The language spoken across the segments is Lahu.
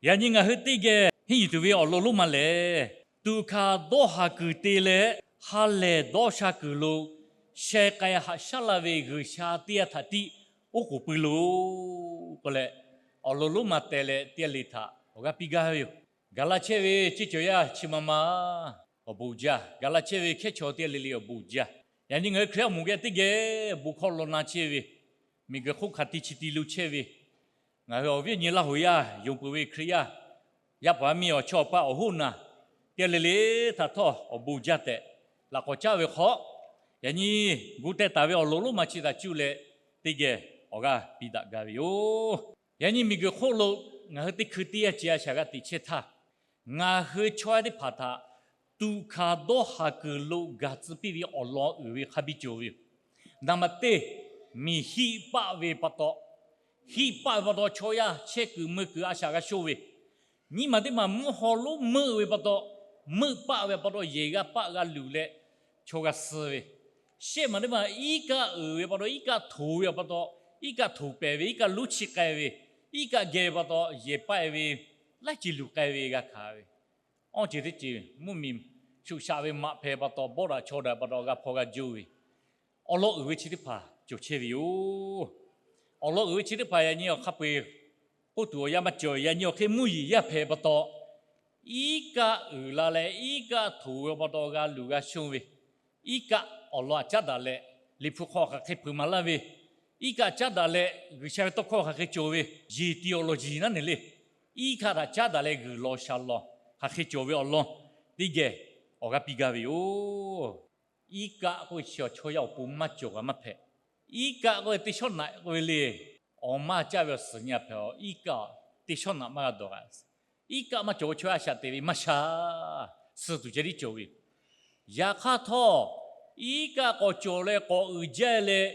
Yaꞈ nyi ngaˬ hui teˇ geh henˇ yuˬ tuˬ ve awˬ lawn lonˉ ma lehˬ, tuꞈ hkanˍ dawˇ haˍ kuiˬ te leh ha lehˬ dawˇ sha kuiˬ lo sheh k'ai haꞈ shaˉ laˇ ve G'uiˬsha teˇ yanˇ htaꞈ tiˉ oˉ k'oˍ pui loˬ k'oˆ leh, awˬ lawn lonˉ ma teh leh teˇ g'aˇ le htaꞈ awˬ g'aˇ piˇ gaˇ ve yoˬ. Gaˬ la chehˇ ve ceˇ cawˬ yaˇ chi ma ma awˬ bon jaˇ, gaˬ la chehˇ ve hkehˉ chaw teˇ g'aˇ le le awˬ bon jaˇ. Yaꞈ nyi ngaˬ hui Hkriꞈ yaˇ awˬ moˍ geh teˇ geh bon hkawˇ law na chehˇ ve, miˬguiˬ hk'oˆ hk'aˬ ti chi ti lo chehˇ ve, ngaˬ hui awˬ viˉ awˬ nyi Laˇ huˍ yaˇ yonˍ peuˬ ve Hkriꞈ yaˇ, yaˇ paˍ miˇ awˬ chawˇ awˬ paˇ awˬ hoˉ naˬ teˇ g'aˇ le le htaꞈ htawˇ awˬ bon jaˇ tehꞈ laꞈ k'awꞈ caˉ ve hk'aw, yaꞈ nyi gu teh taˍ ve awˬ lawn lonˉ ma chi htaꞈ cuˇ leh teˇ geh awˬ g'aˇ piˇ daꞈ gaˇ ve yoˬ. Yaꞈ nyi miˬguiˬ hk'oˆ lo ngaˬ hui teˇ hkui teˇ yanˇ ceh a shaꞈ g'a teꞈ chehˇ htaˇ, ngaˬ hui chaw yaˇ teˇ hpaˍ htaꞈ tuꞈ hkanˍ dawˇ haˍ kuiˬ lo gaˬ tcuh piˇ ve awˬ lawn uiˍ ve hk'a biˇ cawˬ ve yoˬ. Naˍ baˬ teˇ, miˬ hiˆ paˆ ve pa taw, hiˆ paˆ ve pa taw chaw yaˇ chehˇ kuiˬ mui kuiˬ a shaꞈ g'a shonˇ ve, nyiˇ maˬ teˇ maˬ mvuhˇ haw lonˉ meuˆ ve pa taw, meuˆ paˆ ve pa taw yehˬ g'a paˆ g'a luˬ leh chaw g'a suh ve, shehˆ maˬ teˇ maˬ iˉ kaˆ uiˍ ve pa taw iˉ kaˆ htoˍ ve pa taw, iˉ kaˆ htoˍ pehˍ ve, iˉ kaˆ lonˉ chi k'ai ve, iˉ kaˆ geh ve pa taw yehˬ paˆ ve, laiˉ ceuˬ luˬ k'ai ve g'a hkanˍ ve, awˇ ceuˬ teˇ ceuˬ mvuhˇmiˬ shuꞈ shaꞈ ve maꞈ hpehꞈ pa taw, bawˆ daꞈ chaw daꞈ pa taw g'a hpaw g'a jo ve, awˬ lawn uiˍ ve chi teˇ hpaˍ cawˬ chehˇ ve yoˬ. Awˬ lawn uiˍ ve chi teˇ hpaˍ yaꞈ nyi awˬ hk'a peu-eˬ k'oˆ tuˬ awˬ yanˇ maˇ cawˬ. Yaꞈ nyi awˬ hk'e mvuhˇ yeˬ yaˇ hpehꞈ pa taw, iˉ kaˆ uiˍ la leh iˉ kaˆ htoˍ ve pa taw g'a luˬ g'a shonˇ ve, iˉ kaˆ awˬ lawn htaꞈ caˉ daꞈ leh, Liꞈ hpu hk'aw hk'aˬ hk'e hpeuꞈ maˍ laˇ ve, iˉ kaˆ caˉ daꞈ leh G'uiˬsha ve tawˇ hkawˇ hk'aˬ hk'e cawˬ ve, yeˬ tiˍ awˬ lawn yeˬ naˉ neˬ le, iˉ kaˆ htaꞈ caˉ daꞈ leh g'uiˬ law sha law hk'aˬ hk'e cawˬ ve awˬ lawn teˇ geh awˬ g'aˇ piˇ gaˇ ve yoˬ. Iˉ kaˆ k'oˆ ve chi awˬ chaw yaˇ awˬ pon maˇ cawˬ kaꞈ maˇ hpehꞈ. Iˉ kaˆ k'oˆ ve teˇ shawˉ naꞈ k'oˆ ve le, awˬ maˇ caˇ ve awˬ suhˍ nyi a hpehꞈ, iˉ kaˆ teˇ shawˉ naꞈ maˇ g'a dawˬ kaꞈ, iˉ kaˆ maˇ cawˬ ve chaw yaˇ a shaꞈ teꞈ ve maˇ sha, suh tuˬ ceh tiˉ cawˬ ve. Yaꞈ hk'aˇ htawˇ, iˉ kaˆ k'awꞈ cawˬ leh k'awꞈ uiˍ jaˇ leh,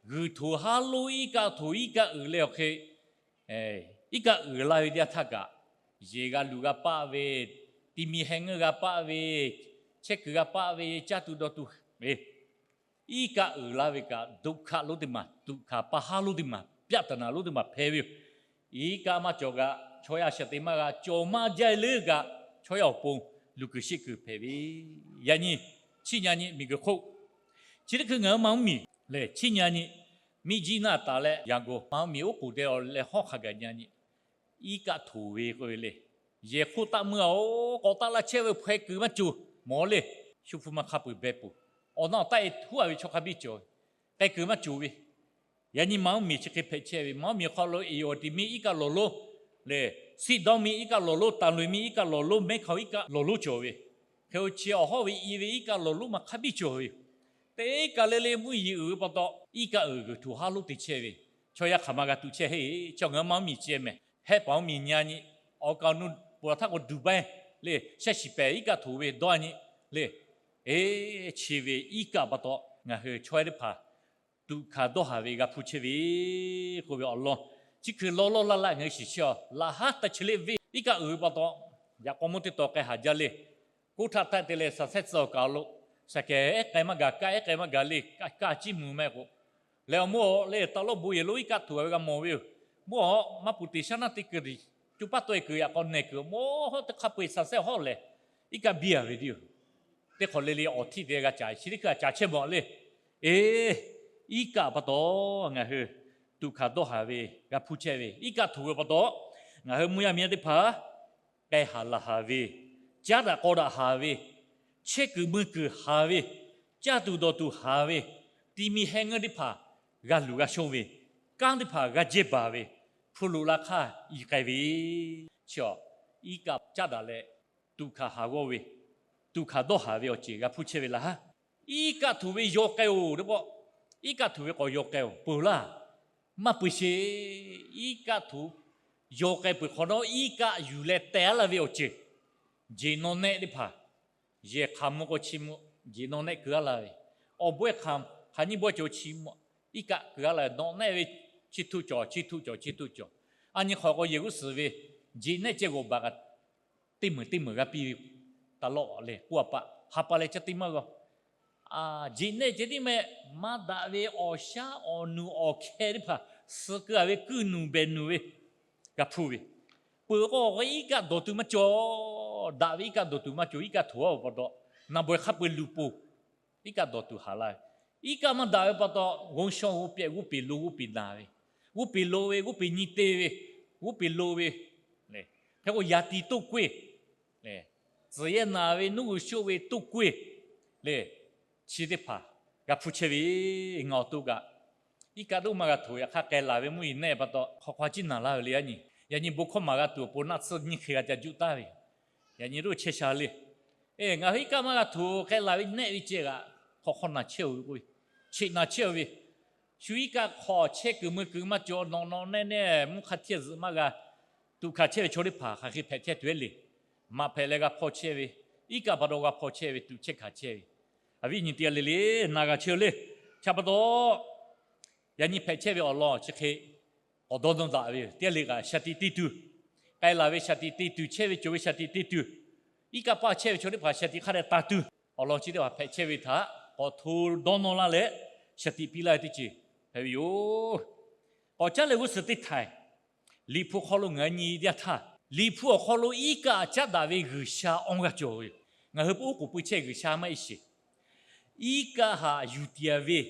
g'uiˬ htoˍ haˉ lonˉ iˉ kaˆ htoˍ iˉ kaˆ uiˍ leh awˬ hk'e, iˉ kaˆ uiˍ la ve teˇ yanˇ htaˇ kaꞈ, yehˬ g'a luˬ g'a paˆ ve, ti mi heh ngeuˇ g'a paˆ ve, chehˇ kuiˬ g'a paˆ ve, caˇ tuˬ dawˬ tuˬ ve, iˉ kaˆ uiˍ la ve kaꞈ, doꞈ hkaꞈ lonˉ teˇ maˬ, tuꞈ hkanˍ pa haˉ lonˉ teˇ maˬ, pyaˆ taˍ naˍ lonˉ teˇ maˬ hpehꞈ ve yoˬ. Iˉ kaˆ maˇ cawˬ kaꞈ chaw yaˇ a shaꞈ teꞈ maˇ g'a, cawˬ maˇ jaˇ leuˉ kaꞈ chaw yaˇ awˬ pon luˬ kuiˬ sheˆ kuiˬ hpehꞈ ve. Yaꞈ nyi, chiˇ nyi nyi miˬguiˬ hk'oˆ, chi teˇ hkui ngaˬ hui maˇ mvuhˇ miˬ lehˬ, chiˇ nyi nyi miˇ jiˇ naˇ taˍ leh Yangon maˇ mvuhˇ miˬ oˉ k'oˍ te leh hawˉ hk'a gaˬ nyi nyi, iˉ kaˆ htoˍ ve k'oˆ ve le. Yehˬ hk'oˆ taˆ meuˇ-oˬ, k'awꞈ taˆ laˇ chehˇ ve hpaweh kuiˬ maˇ cawˬ mawˬ le. Shu hpu ma hk'a peu-eˬ beh peuˬ. Awˬ na awˬ taˆ-e huˉ-a ve chaw hk'a biˇ cawˬ, k'ai kuiˬ maˇ cawˬ ve. Yaꞈ nyi maˇ mvuhˇ miˬ chi hk'e hpehꞈ chehˇ ve, maˇ mvuhˇ miˬ hk'aw lo eˍ awˬ tiˍ miˇ iˉ kaˆ lawˬ lonˉ lehˬ, Siˉdawˇ miˇ iˉ kaˆ lawˬ lonˉ, Taˍluˍ miˇ iˉ kaˆ lawˬ lonˉ, Mehˉ hkaoˍ iˉ kaˆ lawˬ lonˉ cawˬ ve, hk'e-o chi awˬ hawˉ ve i ve iˉ kaˆ lawˬ lonˉ maˇ hk'a biˇ cawˬ ve yoˬ. Teˇ kaˬ le le mvuhˇ yeˬ uiˍ ve pa taw, iˉ kaˆ uiˍ g'uiˬ htoˍ haˉ lonˉ te chehˇ ve, chaw yaˇ hk'aˬ ma g'a tuꞈ chehˇ heˆ. Chi ngaˬ hui maˇ mvuhˇ miˬ ceh mehˍ, hehˆ paˍ mvuhˇ miˬ nyi nyi, awˬ kaˍ awˬ nu peuˬ htaˇ k'o Dubai le, shehˆ shiˍ pehˍ iˉ kaˆ htoˍ ve dawˇ nyi le, eˬ, chi ve iˉ kaˆ pa taw ngaˬ hui chaw yaˇ teˇ hpaˍ tuꞈ hkanˍ dawˇ haˍ ve g'a hpuˇ chehˇ ve k'oˆ ve awˬ lawn, chi hkui lawˇ lawˇ laˇ laˇ ngaˬ hui shiˍ chehˇ-a. Laꞈ haˉ ta chi le ve iˉ kaˆ uiˍ ve pa taw, yaꞈ k'aw mawˇ teˇ taw k'ai haˍ jaˇ le. Koˇ htaˆ taˆ te leh saˍ sehˉ tcuh awˬ kaˍ awˬ lo, saˍ kehˍ ehˉ k'ai maˇ gaˬ, kaˇ ehˉ k'ai maˇ gaˬ le, kaˇ kaˇ ciˉ mvuh meh k'o, leh awˬ mawˇ le taˍ lawˇ bon yehˬ lonˉ iˉ kaˆ htoˍ ve g'a mawˬ ve yoˬ. Mawˇ hawˉ maˇ puˬ teꞈ shaˉ naˇ teˇ kuiˬ, co paˉ tawˆ-e kuiˬ yaꞈ k'aw nehˬ kuiˬ mawˇ hawˉ teˇ hk'a peu-eˬ saˍ sehˉ hawˉ lehˬ, iˉ kaˆ biˇ-a ve teˇ yoˬ. Teˇ hk'awꞈ le le awˬ htiˇ te g'a caˍ, chi teˇ hkui a caˍ chehˇ mawˬ le. Eˬ, iˉ kaˆ pa taw ngaˬ hui tuꞈ hkanˍ dawˇ haˍ ve g'a hpuˇ chehˇ ve, iˉ kaˆ htoˍ ve pa taw ngaˬ hui mvuhˇ yaˇ miˇ yaˇ teˇ hpaˍ k'ai haˍ laˬ haˍ ve, caˉ daꞈ k'aw daꞈ haˍ ve, chehˇ kuiˬ mui kuiˬ haˍ ve, caˇ tuˬ dawˬ tuˬ haˍ ve, ti mi heh ngeuˇ teˇ hpaˍ g'a luˬ g'a shonˇ ve, kanˉ teˇ hpaˍ g'a jehˇ baˬ ve, hpu loꞈ la hk'aˇ i k'ai ve, chi-a, iˉ kaˆ caˉ daꞈ leh tuꞈ hkanˍ haˍ g'awˇ ve, tuꞈ hkanˍ dawˇ haˍ ve awˬ ceuˬ g'a hpuˇ chehˇ ve laˇ. Iˉ kaˆ htoˍ ve yaw k'ai-oˬ teˇ pawˆ, iˉ kaˆ htoˍ ve k'awꞈ yaw k'ai-oˬ peuˬ laˇ. Maˇ peuˬ sheˍ. Iˉ kaˆ htoˍ yaw k'ai peuˬ hk'awꞈ nawˉ, iˉ kaˆ yuˬ leh teh-a laˇ ve awˬ ceuˬ, jeˬ naw nehˆ teˇ hpaˍ, yehˬ hk'aˬ mvuh k'o chi mvuh, jeˬ naw nehˆ keu-a laˇ ve, awˬ bawehˇ hk'aˬ nyiˇ bawehˇ cawˬ chi mvuh, iˉ kaˆ keu-a laˇ ve, naw nehˆ ve chi htuˆ cawˬ, chi htuˆ cawˬ, chi htuˆ cawˬ. A nyi hk'awꞈ k'o yehˬ g'uˇ suhˍ ve jeˬ nehˆ ceh g'awˬ baˬ kaꞈ teˇ meunˍ teˇ meunˍ g'a piˇ ve taˍ lawˆ lehˬ, k'oˆ a paˆ ha pa leh caˇ teˇ maˇ g'a. Jeˬ nehˆ ceh tiˉ meh, maˇ daꞈ ve awˬ shaˉ awˬ nuˬ awˬ hkeh teˇ hpaˍ suh keu-a ve, kuiˇ nuˬ behˬ nuˬ ve g'a hpuˇ ve, Peuˬ k'o, iˉ kaˆ dawˬ tuˬ maˇ cawˬ. Daꞈ ve iˉ kaˆ dawˬ tuˬ maˇ cawˬ. Iˉ kaˆ htoꞈ-a pa taw, naˬ bawehˬ hk'a peu-eˬ luˬ poˬ iˉ kaˆ dawˬ tuˬ haˍ laˇ ve. Iˉ kaˆ maˇ daꞈ ve pa taw, g'aw shaw g'oˇ pehꞈ, g'oˇ peˬ lo g'oˇ peˬ naˬ ve, g'oˇ peˬ lo ve, g'oˇ peˬ nyi te ve, g'oˇ peˬ lo ve, hk'e k'o yaꞈ tiˍ toˇ kawehˇ, tcuhˬ yehˇ naˬ ve, nuˉ g'uiˬ shoˆ ve toˇ kawehˇ le, chi teˇ hpaˍ g'a hpuˇ chehˇ ve. Ngaˬ awˬ to kaꞈ iˉ kaˆ toˇ maˇ g'a htoꞈ, yaꞈ hk'aˇ k'ai laˬ ve mvuhˇ yeˬ neˆ pa taw hk'aw hk'aw ciˉ naˬ laˇ ve le. Yaꞈ nyi, yaꞈ nyi bon hkawˇ maˍ g'a tuˬ awˬ pon naˆ tsuhˇ nyiˇ hk'e g'a ca juˆ taˍ ve. Yaꞈ nyi toˇ chehˇ sha le. Ngaˬ hui iˉ kaˆ maˇ g'a htoꞈ k'ai laˬ ve neˆ ve ceh kaꞈ hk'aw hk'aw naˬ chehˇ-oˬ ve k'o, cheꞈ naˬ chehˇ-oˬ ve, shu iˉ kaˆ hk'aw chehˇ kuiˬ mui kuiˬ maˇ cawˬ, nawꞈ nawꞈ nehˇ nehˇ mvuhˇ hk'a htehˇ zuhꞈ maˇ g'a tuꞈ hkanˍ chehˇ ve chaw teˇ hpaˍ hk'aˬ hk'e hpehꞈ chehˇ tuˬ-e le. Maꞈ hpehꞈ leh g'a hpaw chehˇ ve, iˉ kaˆ pa taw g'a hpaw chehˇ ve, tuꞈ chehˇ hkanˍ chehˇ ve, awˬ viˉ nyi teˇ g'aˇ le le na g'a chehˇ-oˬ le. Chi pa taw, yaꞈ nyi hpehꞈ chehˇ ve awˬ lawn chi hk'e k'awꞈ dawˇ nawˇ daꞈ ve yoˬ. Teˇ g'aˇ le kaꞈ shaˍ tiꞈ te tuˬ, k'ai laˬ ve shaˍ tiꞈ te tuˬ, chehˇ ve cawˬ ve shaˍ tiꞈ te tuˬ, iˉ kaˆ paˇ chehˇ ve chaw teˇ hpaˍ shaˍ tiꞈ hk'a dehꞈ taˍ tuˬ, awˬ lawn chi teˇ hpaˍ hpehꞈ chehˇ ve htaꞈ k'awꞈ hto dawˇ nawˇ laˇ leh, shaˍ tiꞈ piˇ laˇ ve teˇ ceuˬ hpehꞈ ve yoˬ. K'awꞈ caˉ leh g'uˇ suhˍ teˇ htaiˍ, Liꞈ hpu hk'aw lo ngaˬ hui nyi yaˇ htaˇ, Liꞈ hpu awˬ hk'aw lo iˉ kaˆ caˉ daꞈ ve G'uiˬsha awˇ g'aˇ cawˬ ve yoˬ. Ngaˬ hui oˉ k'oˍ pui chehˇ G'uiˬsha maˇ heˆ sheˍ. Iˉ kaˆ haꞈ yuˬ tiˍ ve,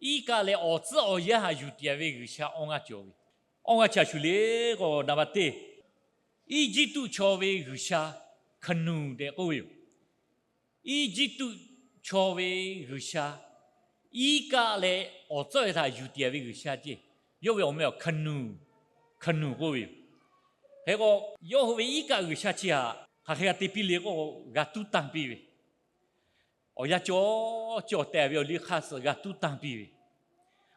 iˉ kaˆ leh awˬ tcuhˉ awˬ yanˇ haꞈ yuˬ tiˍ ve G'uiˬsha awˇ g'aˇ cawˬ ve. Awˇ g'aˇ chi a shuˍ le k'o, naˍ baˬ teˇ, Eˇjiˇtuꞈ chaw ve g'uiˬsha Hkaˍnonˍ tehꞈ k'oˆ ve yoˬ. Eˇjiˇtuꞈ chaw ve g'uiˬsha, iˉ kaˆ leh awˬ tcuhˉ ve htaꞈ yuˬ tiˍ ve g'uiˬsha ceˇ. Yawˇ ve awˬ meh awˬ Hkaˍnonˍ, Hkaˍnonˍ k'oˆ ve yoˬ. Hk'e k'o, yawˇ hui ve iˉ kaˆ g'uiˬsha chi htaꞈ hk'aˬ hk'e g'a te piˇ le k'o, g'a tuˉ tanˇ piˇ ve, awˬ yanˇ cawˬ cawˬ tehꞈ ve awˬ liˇ hk'aˇ suh g'a tuˉ tanˇ piˇ ve,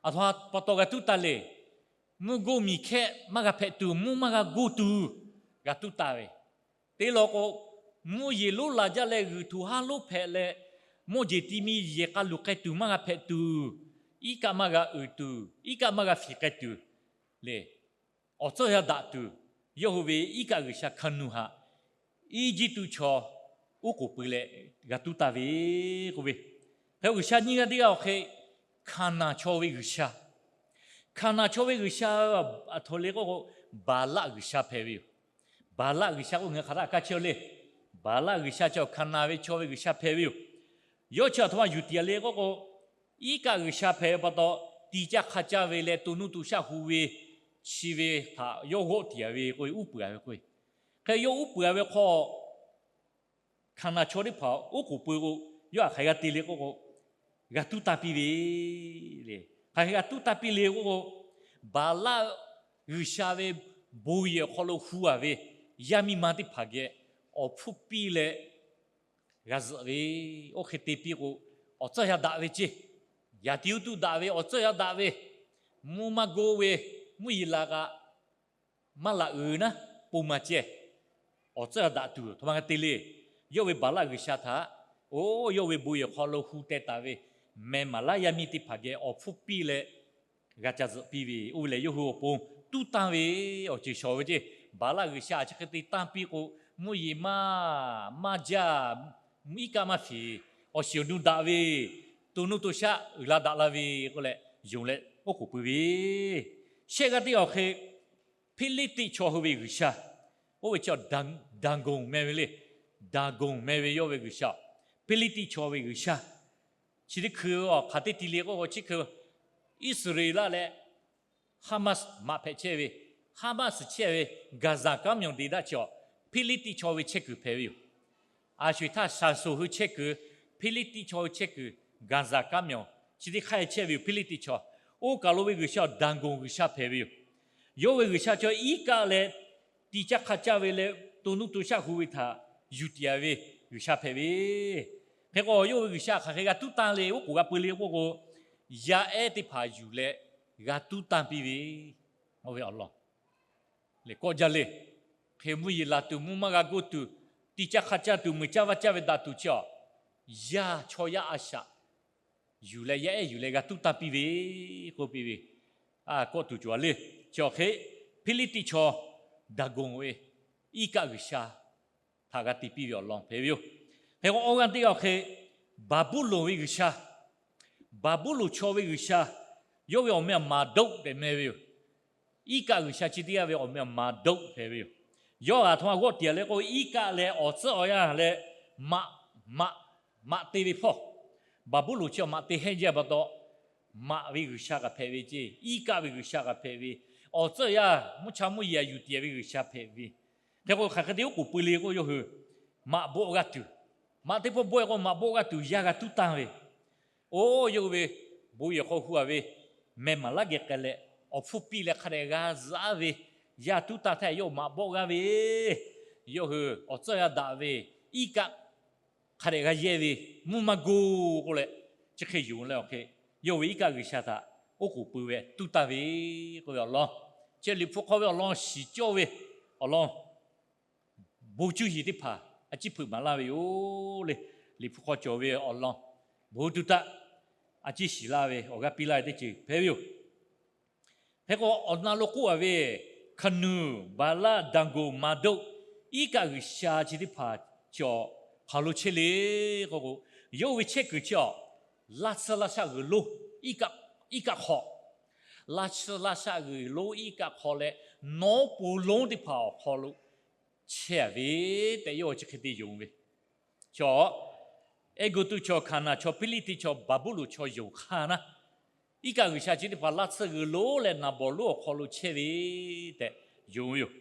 aˬ htoꞈ ma pa taw g'a tuˉ tanˇ le. Mvuhˇ goˇ miˬ hkehˇ maˇ g'a hpehꞈ tuˬ, mvuhˇ maˇ g'a goˇ tuˬ g'a tuˉ tanˇ ve. Te law k'o, mvuhˇ yeˬ lonˉ la jaˇ leh g'uiˬ htoꞈ haˉ lonˉ hpehꞈ leh, mawˇ jeˬ ti mi yehˬ k'a luˬ k'ai tuˬ maˇ g'a hpehꞈ tuˬ, iˉ kaˆ maˇ g'a uiˍ tuˬ, iˉ kaˆ maˇ g'a fiˍ k'ai tuˬ le, awˬ tcuhˉ yaˇ daꞈ tuˬ, yawˇ hui ve iˉ kaˆ g'uiˬsha Hkaˍnonˍ htaꞈ Eˇjiˇtuꞈ chaw oˉ k'oˍ pui leh g'a tuˉ tanˇ ve k'oˆ ve. Hk'e g'uiˬsha nyiˇ g'aˇ teˇ g'aˇ awˬ hk'e, Hkaˍnanˍ chaw ve g'uiˬsha. Hkaˍnanˍ chaw ve g'uiˬsha aˬ htoꞈ le k'oˆ k'o, Baˍlaˆ g'uiˬsha hpehꞈ ve yoˬ. Baˍlaˆ g'uiˬsha k'oˆ ngaˬ hui hk'aˬ htaˇ kaˇ chehˇ le. Baˍlaˆ g'uiˬsha chi Hkaˍnanˍ ve chaw ve g'uiˬsha hpehꞈ ve yoˬ. Yawˇ chi aˬ htoꞈ ma yuˬ tiˍ le k'oˆ k'o, iˉ kaˆ g'uiˬsha hpehꞈ ve pa taw, ti caˇ hk'a caˇ ve leh to nuˇ to shaˆ hu ve, chi ve htaꞈ yawˇ g'awˆ tiˍ ve k'oˆ ve, uˉ peunˍ ve k'oˆ ve. Hk'e yawˇ uˉ peunˍ ve hk'aw, Hkaˍnanˍ chaw teˇ hpaˍ oˉ k'oˍ pui k'o, yawˇ htaꞈ hk'aˬ hk'e g'a te le k'oˆ k'o, g'a tuˉ tanˇ piˇ ve le. Hk'aˬ hk'e g'a tuˉ tanˇ piˇ le k'oˆ k'o, Baˍlaˆ g'uiˬsha ve bon yehˬ awˬ hk'aw lo hu a ve yaˇ miˇ ma teˇ hpaˍ geh awˬ hpfuhˇ piˇ leh g'a zuhꞈ ve. Oˇ hk'e te piˇ k'o, awˬ tcuhˉ yaˇ daꞈ ve ceˇ. Yaꞈ tiꞈ uˉ tuˇ daꞈ ve, awˬ tcuhˉ yaˇ daꞈ ve, mvuhˇ maˇ goˇ ve, mvuhˇ yeˬ laˬ kaꞈ maˇ laꞈ uiˍ naˉ, pon maˇ ceh, awˬ tcuhˉ yaˇ daꞈ tuˬ htoꞈ ma g'a te le. Yawˇ ve Baˍlaˆ g'uiˬsha htaꞈ, oˇ yawˇ ve bon yehˬ hk'aw lo hu teh taˍ ve meh maˍ laˉ yaˇ miˇ teˇ hpaˍ geh awˬ hpfuhˇ piˇ leh g'a ca zuhꞈ piˇ ve, oˇ ve lehˬ yawˇ hui awˬ pon tuˉ tanˇ ve awˬ ceuˬ shawˍ ve ceˇ. Baˍlaˆ g'uiˬsha chi hk'e te tanˇ piˇ k'o, mvuhˇ yeˬ maˇ, maˇ jaˇ, iˉ kaˆ maˇ fiˍ, awˬ shiˍ awˬ nu daꞈ ve, to nuˇ to shaˆ uiˍ la daꞈ la ve k'oˆ leh, yonˍ leh oˉ k'oˍ pui ve. Shehˆ g'aˇ teˇ g'aˇ awˬ hk'e, Hpiˇliˇtiˆ chaw hui ve g'uiˬsha, oˇ ve chi Daˍgonˍ meh ve le. Daˍgonˍ meh ve yawˇ ve g'uiˬsha, Hpiˇliˇtiˆ chaw ve g'uiˬsha. Chi teˇ hkui hk'aˬ teˇ ti le k'oˆ k'o, chi hkui Iˉsaˍreˍlaˆ leh Haˍmaˆ maꞈ hpehꞈ chehˇ ve, Haˍmaˆ chehˇ ve Gaˍzaˍ kanˉ myoˬ deˍ daˆ chi awˬ, Hpiˇliˇtiˆ chaw ve chehˇ kuiˬ hpehꞈ ve yoˬ. A sho-eˬ htaˇ Saˍsonˍ hui chehˇ kuiˬ, Hpiˇliˇtiˆ chaw hui chehˇ kuiˬ, Gaˍzaˍ kanˉ myoˬ chi teˇ hk'aˇ chehˇ ve yoˬ. Hpiˇliˇtiˆ chaw, oˇ kaˬ lo ve g'uiˬsha Daˍgonˍ g'uiˬsha hpehꞈ ve yoˬ. Yawˇ ve g'uiˬsha chaw iˉ kaˆ leh ti caˇ hk'a caˇ ve leh to nuˇ to shaˆ hu ve htaꞈ yuˬ tiˍ ve g'uiˬsha hpehꞈ ve. Hk'e k'o, yawˇ ve g'uiˬsha hk'aˬ hk'e g'a tuˉ tanˇ le, oˉ k'oˍ g'a pui le k'oˆ k'o, yaˇ ehˉ teˇ hpaˍ yuˬ leh g'a tuˉ tanˇ piˇ ve, oˇ ve awˬ lawn le kawˆ jaˇ le. Hk'e mvuhˇ yeˬ laˬ tuˬ, mvuhˇ maˇ g'a goˇ tuˬ, ti caˇ hk'a caˇ tuˬ, muiˬ caˇ vaˇ caˇ ve daꞈ tuˬ chi awˬ, yaˇ chaw yaˇ a shaꞈ yuˬ leh, yaˇ ehˉ yuˬ leh g'a tuˉ tanˇ piˇ ve k'oˆ piˇ ve, kawˆ tuˬ cawˬ le. Chi awˬ hk'e Hpiˇliˇtiˆ chaw Daˍgonˍ ve iˉ kaˆ g'uiˬsha htaꞈ g'a te piˇ ve awˬ lawn hpehꞈ ve yoˬ. Hk'e k'o, awˇ g'aˇ teˇ g'aˇ awˬ hk'e, Baˍbuˍlonˍ ve g'uiˬsha, Baˍbuˍlonˍ chaw ve g'uiˬsha, yawˇ ve awˬ meh Maˍdoˆ tehꞈ meh ve yoˬ. Iˉ kaˆ g'uiˬsha chi teˇ g'aˇ ve awˬ meh Maˍdoˆ hpehꞈ ve yoˬ. Yawˇ aˬ htoꞈ ma g'awˆ tiˍ leh k'o, iˉ kaˆ leh awˬ tcuhˉ awˬ yanˇ leh maꞈ, maꞈ, maꞈ te ve hpawˇ, Baˍbuˍlonˍ chi awˬ maꞈ te hehnˇ jaˇ pa taw, maꞈ ve g'uiˬsha kaꞈ hpehꞈ ve ceˇ, iˉ kaˆ ve g'uiˬsha kaꞈ hpehꞈ ve, awˬ tcuhˉ awˬ yanˇ mvuhˇ cha mvuhˇ yeˬ aꞈ yuˬ tiˍ ve g'uiˬsha hpehꞈ ve. Hk'e k'o hk'aˬ hk'e te oˉ k'oˍ pui le k'o, yawˇ hui maꞈ bawˆ g'aˇ tuˬ, maꞈ teˇ pawˆ bawˆ e k'o maꞈ bawˆ g'aˇ tuˬ yaˇ g'a tuˉ tanˇ ve, oˇ yawˇ hui ve bon yehˬ hk'aw hu-a ve mehˬ maˍ laˇ geh k'ai leh, awˬ hpfuhˇ piˇ leh hk'a dehꞈ g'a zuhꞈ-a ve yaˇ tuˉ tanˇ htaˇ yawˇ maꞈ bawˆ g'aˇ ve, yawˇ hui awˬ tcuhˉ g'a daꞈ ve, iˉ kaˆ hk'a dehꞈ g'a yehˇ ve, mvuhˇ maˇ gu k'oˆ leh, chi hk'e yonˍ leh awˬ hk'e, yawˇ ve iˉ kaˆ g'uiˬsha htaꞈ oˉ k'oˍ pui ve tuˉ tanˇ ve k'oˆ ve awˬ lawn, chi Liꞈ hpu hk'aw ve awˬ lawn shiˍ cawˇ ve awˬ lawn bon cuˇ yiˍ teˇ hpaˍ a ciˉ hpeuꞈ maˍ laˇ ve yoˬ le. Liꞈ hpu hk'aw cawˬ ve awˬ lawn bon tuˉ tanˇ a ciˉ shiˍ laˇ ve awˬ g'aˇ piˇ laˇ ve teˇ ceuˬ hpehꞈ ve yoˬ. Hk'e k'o, awˬ na lo k'oˆ-a ve, hkaˍnunˍ, baˍlaˆ, daˍgonˍ, maˍdoˆ, iˉ kaˆ g'uiˬsha chi teˇ hpaˍ cawˬ hk'aˬ lo chehˇ le k'oˆ k'o, yawˇ ve chehˇ kuiˬ chi awˬ, laˇ tsuhˇ laˇ shaˆ g'uiˬ lonˉ, iˉ kaˆ hk'aw, laˇ tsuhˇ laˇ shaˆ g'uiˬ lonˉ iˉ kaˆ hk'aw leh, nawˉ pon lonˉ teˇ hpaˍ awˬ hk'aw lo chehˇ-a ve tehꞈ yawˇ chi hk'e te yonˍ ve. Chaw, Eˇguˇtuꞈ chaw, Hkaˍnanˍ chaw, Hpiˇliˇtiˆ chaw, Baˍbuˍlonˍ chaw yonˍ hk'aˇ naˉ, iˉ kaˆ g'uiˬsha chi teˇ hpaˍ laˇ tsuhˇ g'uiˬ lonˉ leh naˍ bawˍ lonˉ awˬ hk'aw lo chehˇ ve tehꞈ yonˍ ve yoˬ.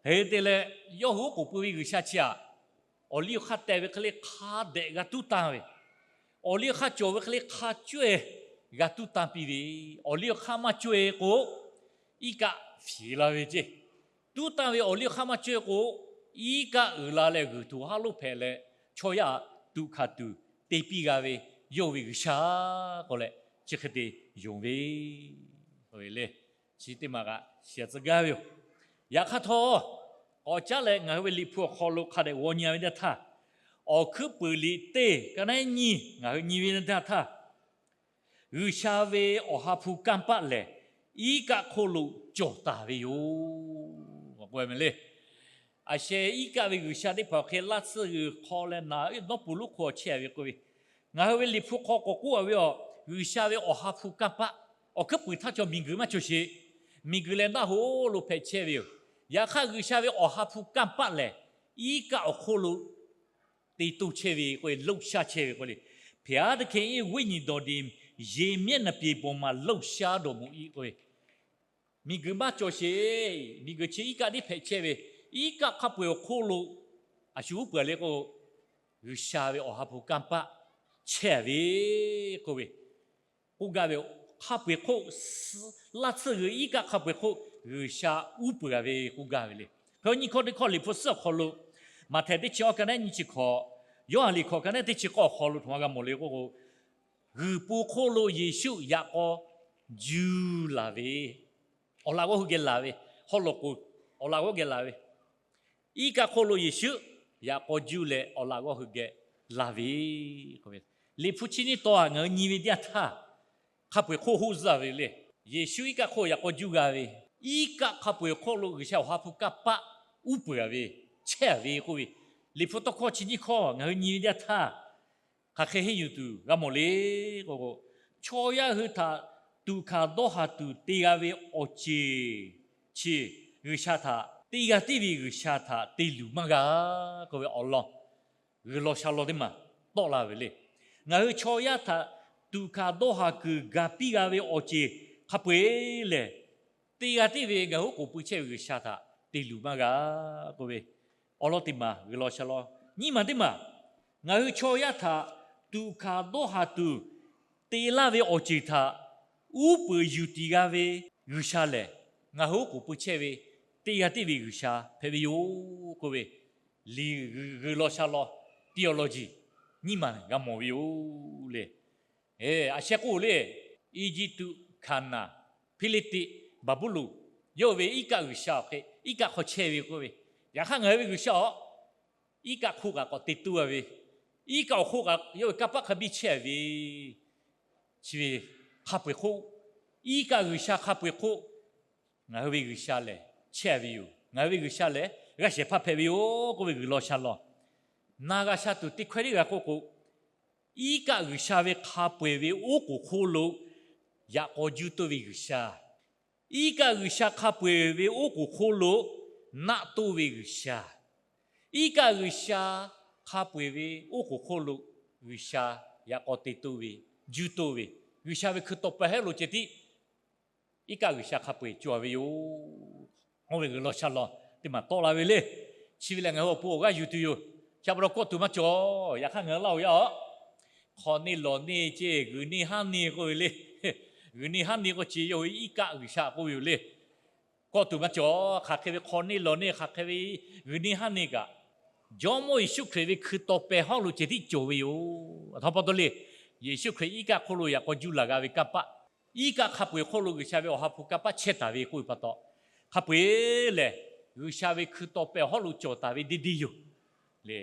Hk'e te leh, yawˇ hui oˉ k'oˍ pui ve g'uiˬsha chi aꞈ, awˬ liˇ awˬ hk'aˇ teh ve hk'e le hk'a dehꞈ g'a tuˉ tanˇ ve, awˬ liˇ awˬ hk'aˇ cawˬ ve hk'e le hk'a cawehˬ g'a tuˉ tanˇ piˇ ve, awˬ liˇ awˬ hk'aˇ maˇ cawehˬ k'o, iˉ kaˆ fiˍ la ve ceˇ. Tuˉ tanˇ ve awˬ liˇ awˬ hk'aˇ maˇ cawehˬ k'o, iˉ kaˆ uiˍ la leh g'uiˬ htoꞈ haˉ lonˉ hpehꞈ leh, chaw yaˇ tuꞈ hkanˍ tuˬ te piˇ g'a ve, yawˇ ve g'uiˬsha k'oˆ leh, chi hk'e te yonˍ ve le. Chi teˇ maˬ kaꞈ shiˍ tcuh gaˇ ve yoˬ. Yaꞈ hk'aˇ htawˇ, k'awꞈ caˉ leh ngaˬ hui ve Liꞈ hpu awˬ hk'aw lo hk'a dehꞈ g'aw nyi ve teˇ htaˇ, Awˬ hkuiˉ puiˍ liꞈ teˇ ka naˉ nyiˇ ngaˬ hui nyi ve teˇ htaˇ, G'uiˬsha ve awˬ ha hpu kanˇ paˆ lehˬ, iˉ kaˆ hk'oˆ lo cawˬ taˍ ve yoˬ. Aˬ sheh iˉ kaˆ ve g'uiˬsha teˇ hpaˍ awˬ hk'e laˇ tsuhˇ g'uiˬ hk'aw leh naˍ, nawˉ pon lonˉ hk'aw chehˇ ve k'oˆ ve, ngaˬ hui ve Liꞈ hpu hk'aw k'awꞈ k'oˆ-a ve yoˬ. G'uiˬsha ve awˬ ha hpu kanˇ paˆ, awˬ hkuiˉ puiˍ htaˇ chaw miˬguiˬ maˇ cawˬ sheˍ. Miˬguiˬ lehˬ naˆ hoꞈ lo hpehꞈ chehˇ ve yoˬ. Yaꞈ hk'aˇ, G'uiˬsha ve awˬ ha hpu kanˇ paˆ lehˬ, iˉ kaˆ awˬ hk'oˆ lo te toˇ chehˇ ve k'oˆ ve, လှုပ်ရှား chehˇ ve k'oˆ le. ဘုရားသခင်၏ ဝိညာဉ်တော်သည် ရေမျက်နှာပြင်ပေါ်မှာ လှုပ်ရှားတော်မူ၏ k'oˆ ve, miˬguiˬ maˇ cawˬ sheˍ. Miˬguiˬ chi iˉ kaˆ tiˉ hpehꞈ chehˇ ve, iˉ kaˆ hk'a peu-eˬ awˬ hk'oˆ lo a shu uˉ peunˍ le k'o, G'uiˬsha ve awˬ ha hpu kanˇ paˆ chehˇ ve k'oˆ ve, k'oˆ gaˇ ve, hk'a peu-eˬ hk'oˆ, laˇ tsuhˇ g'uiˬ iˉ kaˆ hk'a peu-eˬ hk'oˆ G'uiˬsha uˉ peunˍ ve k'oˆ gaˇ ve le. Hk'e nyiˇ hkawˇ teˇ hkawˇ Liꞈ hpu suhˉ awˬ hk'aw lo, Maꞈhtehˍ teˇ chi awˇ ka naˉ nyiˇ chi hkawꞈ, Yoˇhanˬ liꞈ hkawꞈ ka naˉ teˇ chi k'awˇ awˬ hk'aw lo htoꞈ ma g'a mawˬ le k'oˆ k'o, g'uiˬ po hk'oˆ lo Yeˍsuˆ yaꞈ k'aw juˇ laˬ ve, awˬ laꞈ g'awˇ hui geh laˬ ve, haw loꞈ k'oˍ awˬ laꞈ g'awˇ geh laˬ ve, iˉ kaˆ hk'oˆ lo Yeˍsuˆ yaꞈ k'aw juˇ leh awˬ laꞈ g'awˇ hui geh laˬ ve k'oˆ ve, Liꞈ hpu chi nyiˇ taw-a ngaˬ hui nyi ve teˇ yanˇ htaˇ, hk'a peu-eˬ hk'oˆ hoˆ zuhˇ ve le. Yeˍsuˆ iˉ kaˆ hk'oˆ yaꞈ k'aw juˇ g'a ve, iˉ kaˆ hk'a peu-eˬ hk'oˆ lo G'uiˬsha awˬ ha hpu kanˇ paˆ uˉ peunˍ ve, chehˇ ve k'oˆ ve, Liꞈ hpu tawˇ hkawˇ chi nyiˇ hkawˇ ngaˬ hui nyi ve teˇ yanˇ htaˇ, hk'aˬ hk'e henˇ yuˬ tuˬ g'a mawˬ le k'o k'o, chaw yaˇ hui htaꞈ tuꞈ hkanˍ dawˇ haˍ tuˬ te g'a ve awˬ ceˬ chi, G'uiˬsha htaꞈ, teˇ g'aˇ tiˉ ve G'uiˬsha htaꞈ te luˬ maˇ g'a k'oˆ ve awˬ lawn, g'uiˬ law sha law teˇ maˬ tawˆ la ve le. Ngaˬ hui chaw yaˇ htaꞈ tuꞈ hkanˍ dawˇ haˍ kuiˬ gaˬ piˇ g'a ve awˬ ceˬ hk'a peu-eˬ lehˬ, teˇ g'aˇ tiˉ ve ngaˬ hui oˉ k'oˍ pui chehˇ ve G'uiˬsha htaꞈ te luˬ maˇ g'a k'oˆ ve awˬ lawn teˇ maˬ g'uiˬ law sha law. Nyiˇ maˬ teˇ maˬ, ngaˬ hui chaw yaˇ htaꞈ tuꞈ hkanˍ dawˇ haˍ tuˬ te laˇ ve awˬ ceˬ htaꞈ uˉ peunˍ yuˬ tiˍ g'a ve G'uiˬsha lehˬ, ngaˬ hui oˉ k'oˍ pui chehˇ ve teˇ g'aˇ tiˉ ve G'uiˬsha hpehꞈ ve yoˬ k'oˆ ve, liꞈ g'uiˬ law sha law, theology nyiˇ maˬ g'a mawˬ ve yoˬ le. A sheh k'oˆ le, Eˇjiˇtuꞈ, Hkaˍnanˍ, Hpiˇliˇtiˆ, Baˍbuˍlonˍ, yawˇ ve iˉ kaˆ g'uiˬsha awˬ hk'e iˉ kaˆ hk'aw chehˇ ve k'oˆ ve, yaꞈ hk'aˇ ngaˬ hui ve G'uiˬsha awˬ iˉ kaˆ hk'oˆ kaꞈ k'awꞈ te toˇ-a ve, iˉ kaˆ awˬ hk'oˆ kaꞈ yawˇ ve kanˇ paˆ hk'a biˇ chehˇ ve, chi ve hk'a peu-eˬ hk'oˆ, iˉ kaˆ G'uiˬsha hk'a peu-eˬ hk'oˆ ngaˬ hui ve G'uiˬsha lehˬ chehˇ ve yoˬ. Ngaˬ hui ve G'uiˬsha lehˬ g'aˇ shehˍ hpaˇ hpehꞈ ve yoˬ k'oˆ ve g'uiˬ law sha law. Na g'a sha tuˬ teˇ hkawehˇ teˇ g'a k'oˆ k'o, iˉ kaˆ G'uiˬsha ve hk'a peu-eˬ ve oˉ k'oˍ hk'oˆ lo yaꞈ k'aw juˇ toˇ ve G'uiˬsha, iˉ kaˆ G'uiˬsha hk'a peu-eˬ ve oˉ k'oˍ hk'oˆ lo naˆ toˇ ve G'uiˬsha, iˉ kaˆ G'uiˬsha hk'a peu-eˬ ve oˉ k'oˍ hk'oˆ lo G'uiˬsha yaꞈ k'aw te toˇ ve, juˇ toˇ ve, G'uiˬsha ve hkui taw pehˍ hehˉ lo ceh tiˉ iˉ kaˆ G'uiˬsha hk'a peu-eˬ cawˬ ve yoˬ. Oˇ ve g'uiˬ law sha law teˇ maˬ tawˆ la ve le. Chi ve lehˬ ngaˬ hui awˬ pon awˬ g'aˇ yuˬ tuˬ yoˬ. Chi pa taw kawˆ tuˬ maˇ cawˬ. Yaꞈ hk'aˇ ngaˬ hui laˇ-oˬ yaˇ-oˬ, hk'awꞈ neˇ lawˬ neˇ ceh g'uiˬ neˇ haˉ neˇ k'oˆ ve le. G'uiˬ neˇ haˉ neˇ k'o ce yawˇ hui iˉ kaˆ G'uiˬsha k'oˆ ve yoˬ le. Kawˆ tuˬ maˇ cawˬ. Hk'aˬ hk'e ve hk'awꞈ neˇ lawˬ neˇ, hk'aˬ hk'e ve g'uiˬ neˇ haˉ neˇ kaꞈ, Jawˇmawˇ Yeˍsuˆ Hkriꞈ ve hkui taw pehˍ hawˉ lo ceh tiˉ cawˬ ve yoˬ. Aˬ htoꞈ pa taw le, Yeˍsuˆ Hkriꞈ iˉ kaˆ hk'oˆ lo yaꞈ k'aw juˇ laˬ g'a ve kanˇ paˆ, iˉ kaˆ hk'a peu-eˬ hk'oˆ lo G'uiˬsha ve Awˬ ha hpu kanˇ paˆ chehˇ taˍ ve k'oˆ ve pa taw, hk'a peu-eˬ lehˬ G'uiˬsha ve hkui taw pehˍ hawˉ lo cawˬ taˍ ve deˇ deˇ yoˬ le.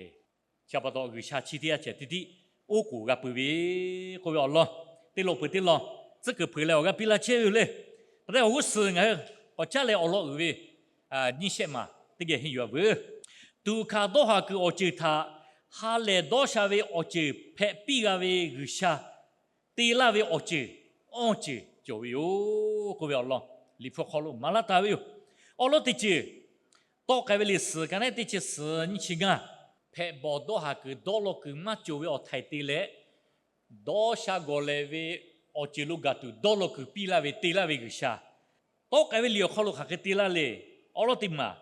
Chi pa taw G'uiˬsha chi teˇ yanˇ ceh tiˉ tiˉ oˉ k'oˍ g'a peuˬ ve k'oˆ ve awˬ lawn, teˇ lawn peuˬ teˇ lawn tcuhˉ kuiˬ hpeuꞈ leh awˬ g'aˇ piˇ laˇ chehˇ ve yoˬ le. Hk'e te awˬ g'uˇ suhˍ ngaˬ hui k'awꞈ caˉ leh awˬ lawn uiˍ ve nyiˇ shehˆ maˬ teˇ geh henˇ yuˬ-a veuˬ. Tuꞈ hkanˍ dawˇ haˍ kuiˬ awˬ ceuˬ htaꞈ ha lehˬ dawˇ sha ve awˬ ceuˬ hpehꞈ piˇ g'a ve G'uiˬsha te laˇ ve awˬ ceuˬ awˇ ceuˬ cawˬ ve yoˬ k'oˆ ve awˬ lawn, Liꞈ hpu hk'aw lo maˍ laˇ taˍ ve yoˬ. Awˬ lawn teˇ ceuˬ, tawˆ k'ai ve liꞈ suhˍ ka neˉ teˇ chi suhˍ nyiˇ chi ngaˇ, hpehꞈ bawˬ dawˇ haˍ kuiˬ dawˇ law kuiˬ maˇ cawˬ ve awˬ htaiˍ te leh, dawˇ sha gawˬ lehˬ ve awˬ ceuˬ lo gaˬ tuˬ dawˇ law kuiˬ piˇ laˇ ve te laˇ ve G'uiˬsha, tawˆ k'ai ve liꞈ awˬ hk'aw lo hk'aˬ hk'e te laˇ le. Awˬ lawn teˇ maˬ,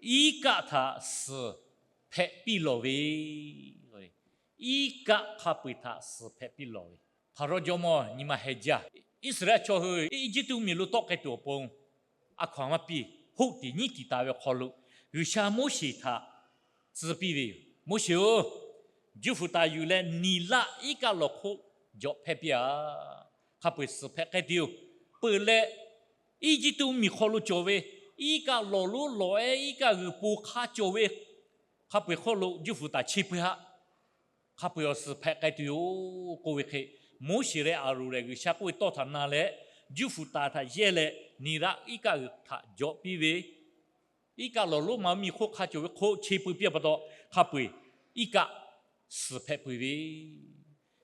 iˉ kaˆ htaꞈ suhˍ hpehꞈ piˇ lawˬ ve, iˉ kaˆ hk'a peu-eˬ htaꞈ suhˍ hpehꞈ piˇ lawˬ ve, Hpaˍrawˇ jawˇmawˇ nyi ma heh jaˇ. Iˉsaˍreˍlaˆ chaw hui Eˇjiˇtuꞈ miˬ lo tawˆ k'ai tuˬ awˬ pon a hkaw-anˬ maˇ piˇ, hoˆ tiꞈ nyiˉ tiꞈ taˍ ve awˬ hk'aw lo G'uiˬsha Moˉseˍ htaꞈ tcuh piˇ ve yoˬ. Moˉseˍ-oˬ, juˇ fuˍ taˍ yuˬ leh niˬlaˆ iˉ kaˆ lawˬ hk'oˆ jawꞈ hpehˇ piˇ-a. Hk'a peu-eˬ suhˍ hpehꞈ k'ai tuˬ yoˬ. Peuˬ leh, Eˇjiˇtuꞈ miˬ hk'aw lo cawˬ ve iˉ kaˆ lawˬ lonˉ lawˬ-ehˉ iˉ kaˆ g'uiˬ po hk'a cawˬ ve, hk'a peu-eˬ hk'oˆ lo juˇ fuˍ taˍ cheˇ pui haˆ, hk'a peu-eˬ awˬ suhˍ hpehꞈ k'ai tuˬ yoˬ k'oˆ ve hk'e, Moˉseˍ leh Aˍronˍ lehˬ G'uiˬsha k'oˆ ve tawˇ htaꞈ na leh, juˇ fuˍ taˍ htaꞈ yehˇ leh niˬlaˆ iˉ kaˆ g'uiˬ htaꞈ jawꞈ piˇ ve, iˉ kaˆ lawˬ lonˉ ma miˬ hk'oˆ hk'a cawˬ ve hk'oˆ cheˇ pui piˇ-a pa taw, hk'a peu-eˬ iˉ kaˆ suhˍ hpehꞈ pui ve.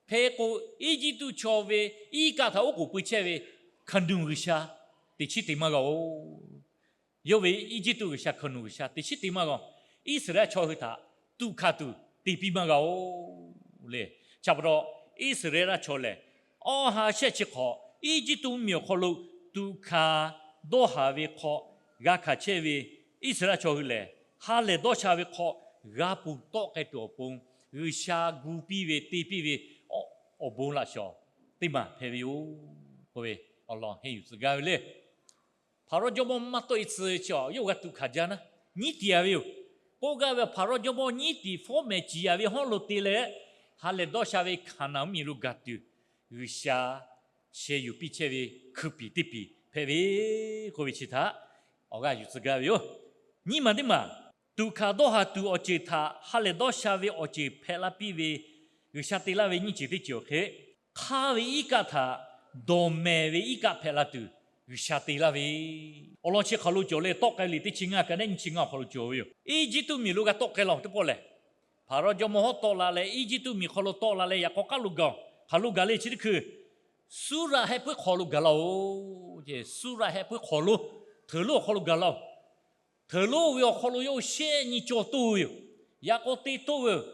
Hk'e k'o, Eˇjiˇtuꞈ chaw ve iˉ kaˆ htaꞈ oˉ k'oˍ pui chehˇ ve hkaoˍ nuˬ G'uiˬsha teꞈ chiˉ te maˇ g'a-oˬ. Yawˇ ve Eˇjiˇtuꞈ G'uiˬsha hkaoˍ nuˬ G'uiˬsha teꞈ chiˉ te maˇ g'a-oˬ. Iˉsaˍreˍlaˆ chaw hui htaꞈ tuꞈ hkanˍ tuˬ te piˇ maˇ g'a-oˬ le. Chi pa taw, Iˉsaˍreˍlaˆ chaw lehˬ, awˬ ha shehˆ chi hk'awꞈ Eˇjiˇtuꞈ miˬ awˬ hk'aw lo tuꞈ hkanˍ dawˇ haˍ ve hk'aw g'a hkanˍ chehˇ ve Iˉsaˍreˍlaˆ chaw hui lehˬ, ha lehˬ dawˇ sha ve hk'aw g'a ponˬ tawˆ k'ai tuˬ awˬ pon, G'uiˬsha gu piˇ ve te piˇ ve awˬ bon laꞈ shawˍ teˇ maˬ hpehꞈ ve yoˬ k'oˆ ve awˬ lawn henˇ yuˬ tcuh gaˇ ve le. Hpaˍrawˇ jawˇmawˇ maˇ tawˆ-e tcuh ve chi a yawˇ g'a tuꞈ hkanˍ jaˇ naˉ, nyiˉ tiꞈ-a ve yoˬ. K'oˆ gaˇ ve, Hpaˍrawˇ jawˇmawˇ nyiˉ tiꞈ fawˉ mehˍ ciˍ yaˍ ve hawˉ lo te leh, ha lehˬ dawˇ sha ve Hkaˍnanˍ mvuhˇmiˬ lo gaˬ tuˬ, G'uiˬsha sheh yuˬ piˇ chehˇ ve hkui piˍ teˇ piˍ hpehꞈ ve k'oˆ ve chi htaꞈ awˬ g'aˇ yuˬ tcuh gaˇ ve yoˬ. Nyiˇ maˬ teˇ maˬ, tuꞈ hkanˍ dawˇ haˍ tuˬ awˬ ceuˬ htaꞈ ha lehˬ dawˇ sha ve awˬ ceuˬ hpehꞈ la piˇ ve, G'uiˬsha te laˇ ve nyiˇ ceuˬ teˇ ceuˬ awˬ hk'e, hk'aˇ ve iˉ kaˆ htaꞈ dawˬ mehˍ ve iˉ kaˆ hpehꞈ la tuˬ G'uiˬsha te laˇ ve awˬ lawn chi hk'aˬ lo cawˬ le. Tawˆ k'ai liꞈ teˇ chi ngaˇ ka neˉ nyiˇ chi ngaˇ awˬ hk'aw lo cawˬ ve yoˬ. Eˇjiˇtuꞈ miˬ lo g'a tawˆ k'ai laˇ-oˬ teˇ pawˆ lehˬ, Hpaˍrawˇ jawˇmawˇ hawˉ tawˆ la leh Eˇjiˇtuꞈ miˬ hk'aw lo tawˆ la leh yaꞈ k'aw k'aˉ lo gaˬ-oˬ. Hk'aˬ lo gaˬ le chi teˇ hkui, Suˉraꞈ heh puiˉ hk'aw lo gaˬ laˇ-oˬ. Suˉraꞈ heh puiˉ hk'aw lo, hteuˍ lonˉ awˬ hk'aw lo gaˬ laˇ-oˬ. Hteuˍ lonˉ ve awˬ hk'aw lo yawˇ shehˆ nyi caw toˇ ve yoˬ. Yaꞈ k'aw te toˇ ve yoˬ.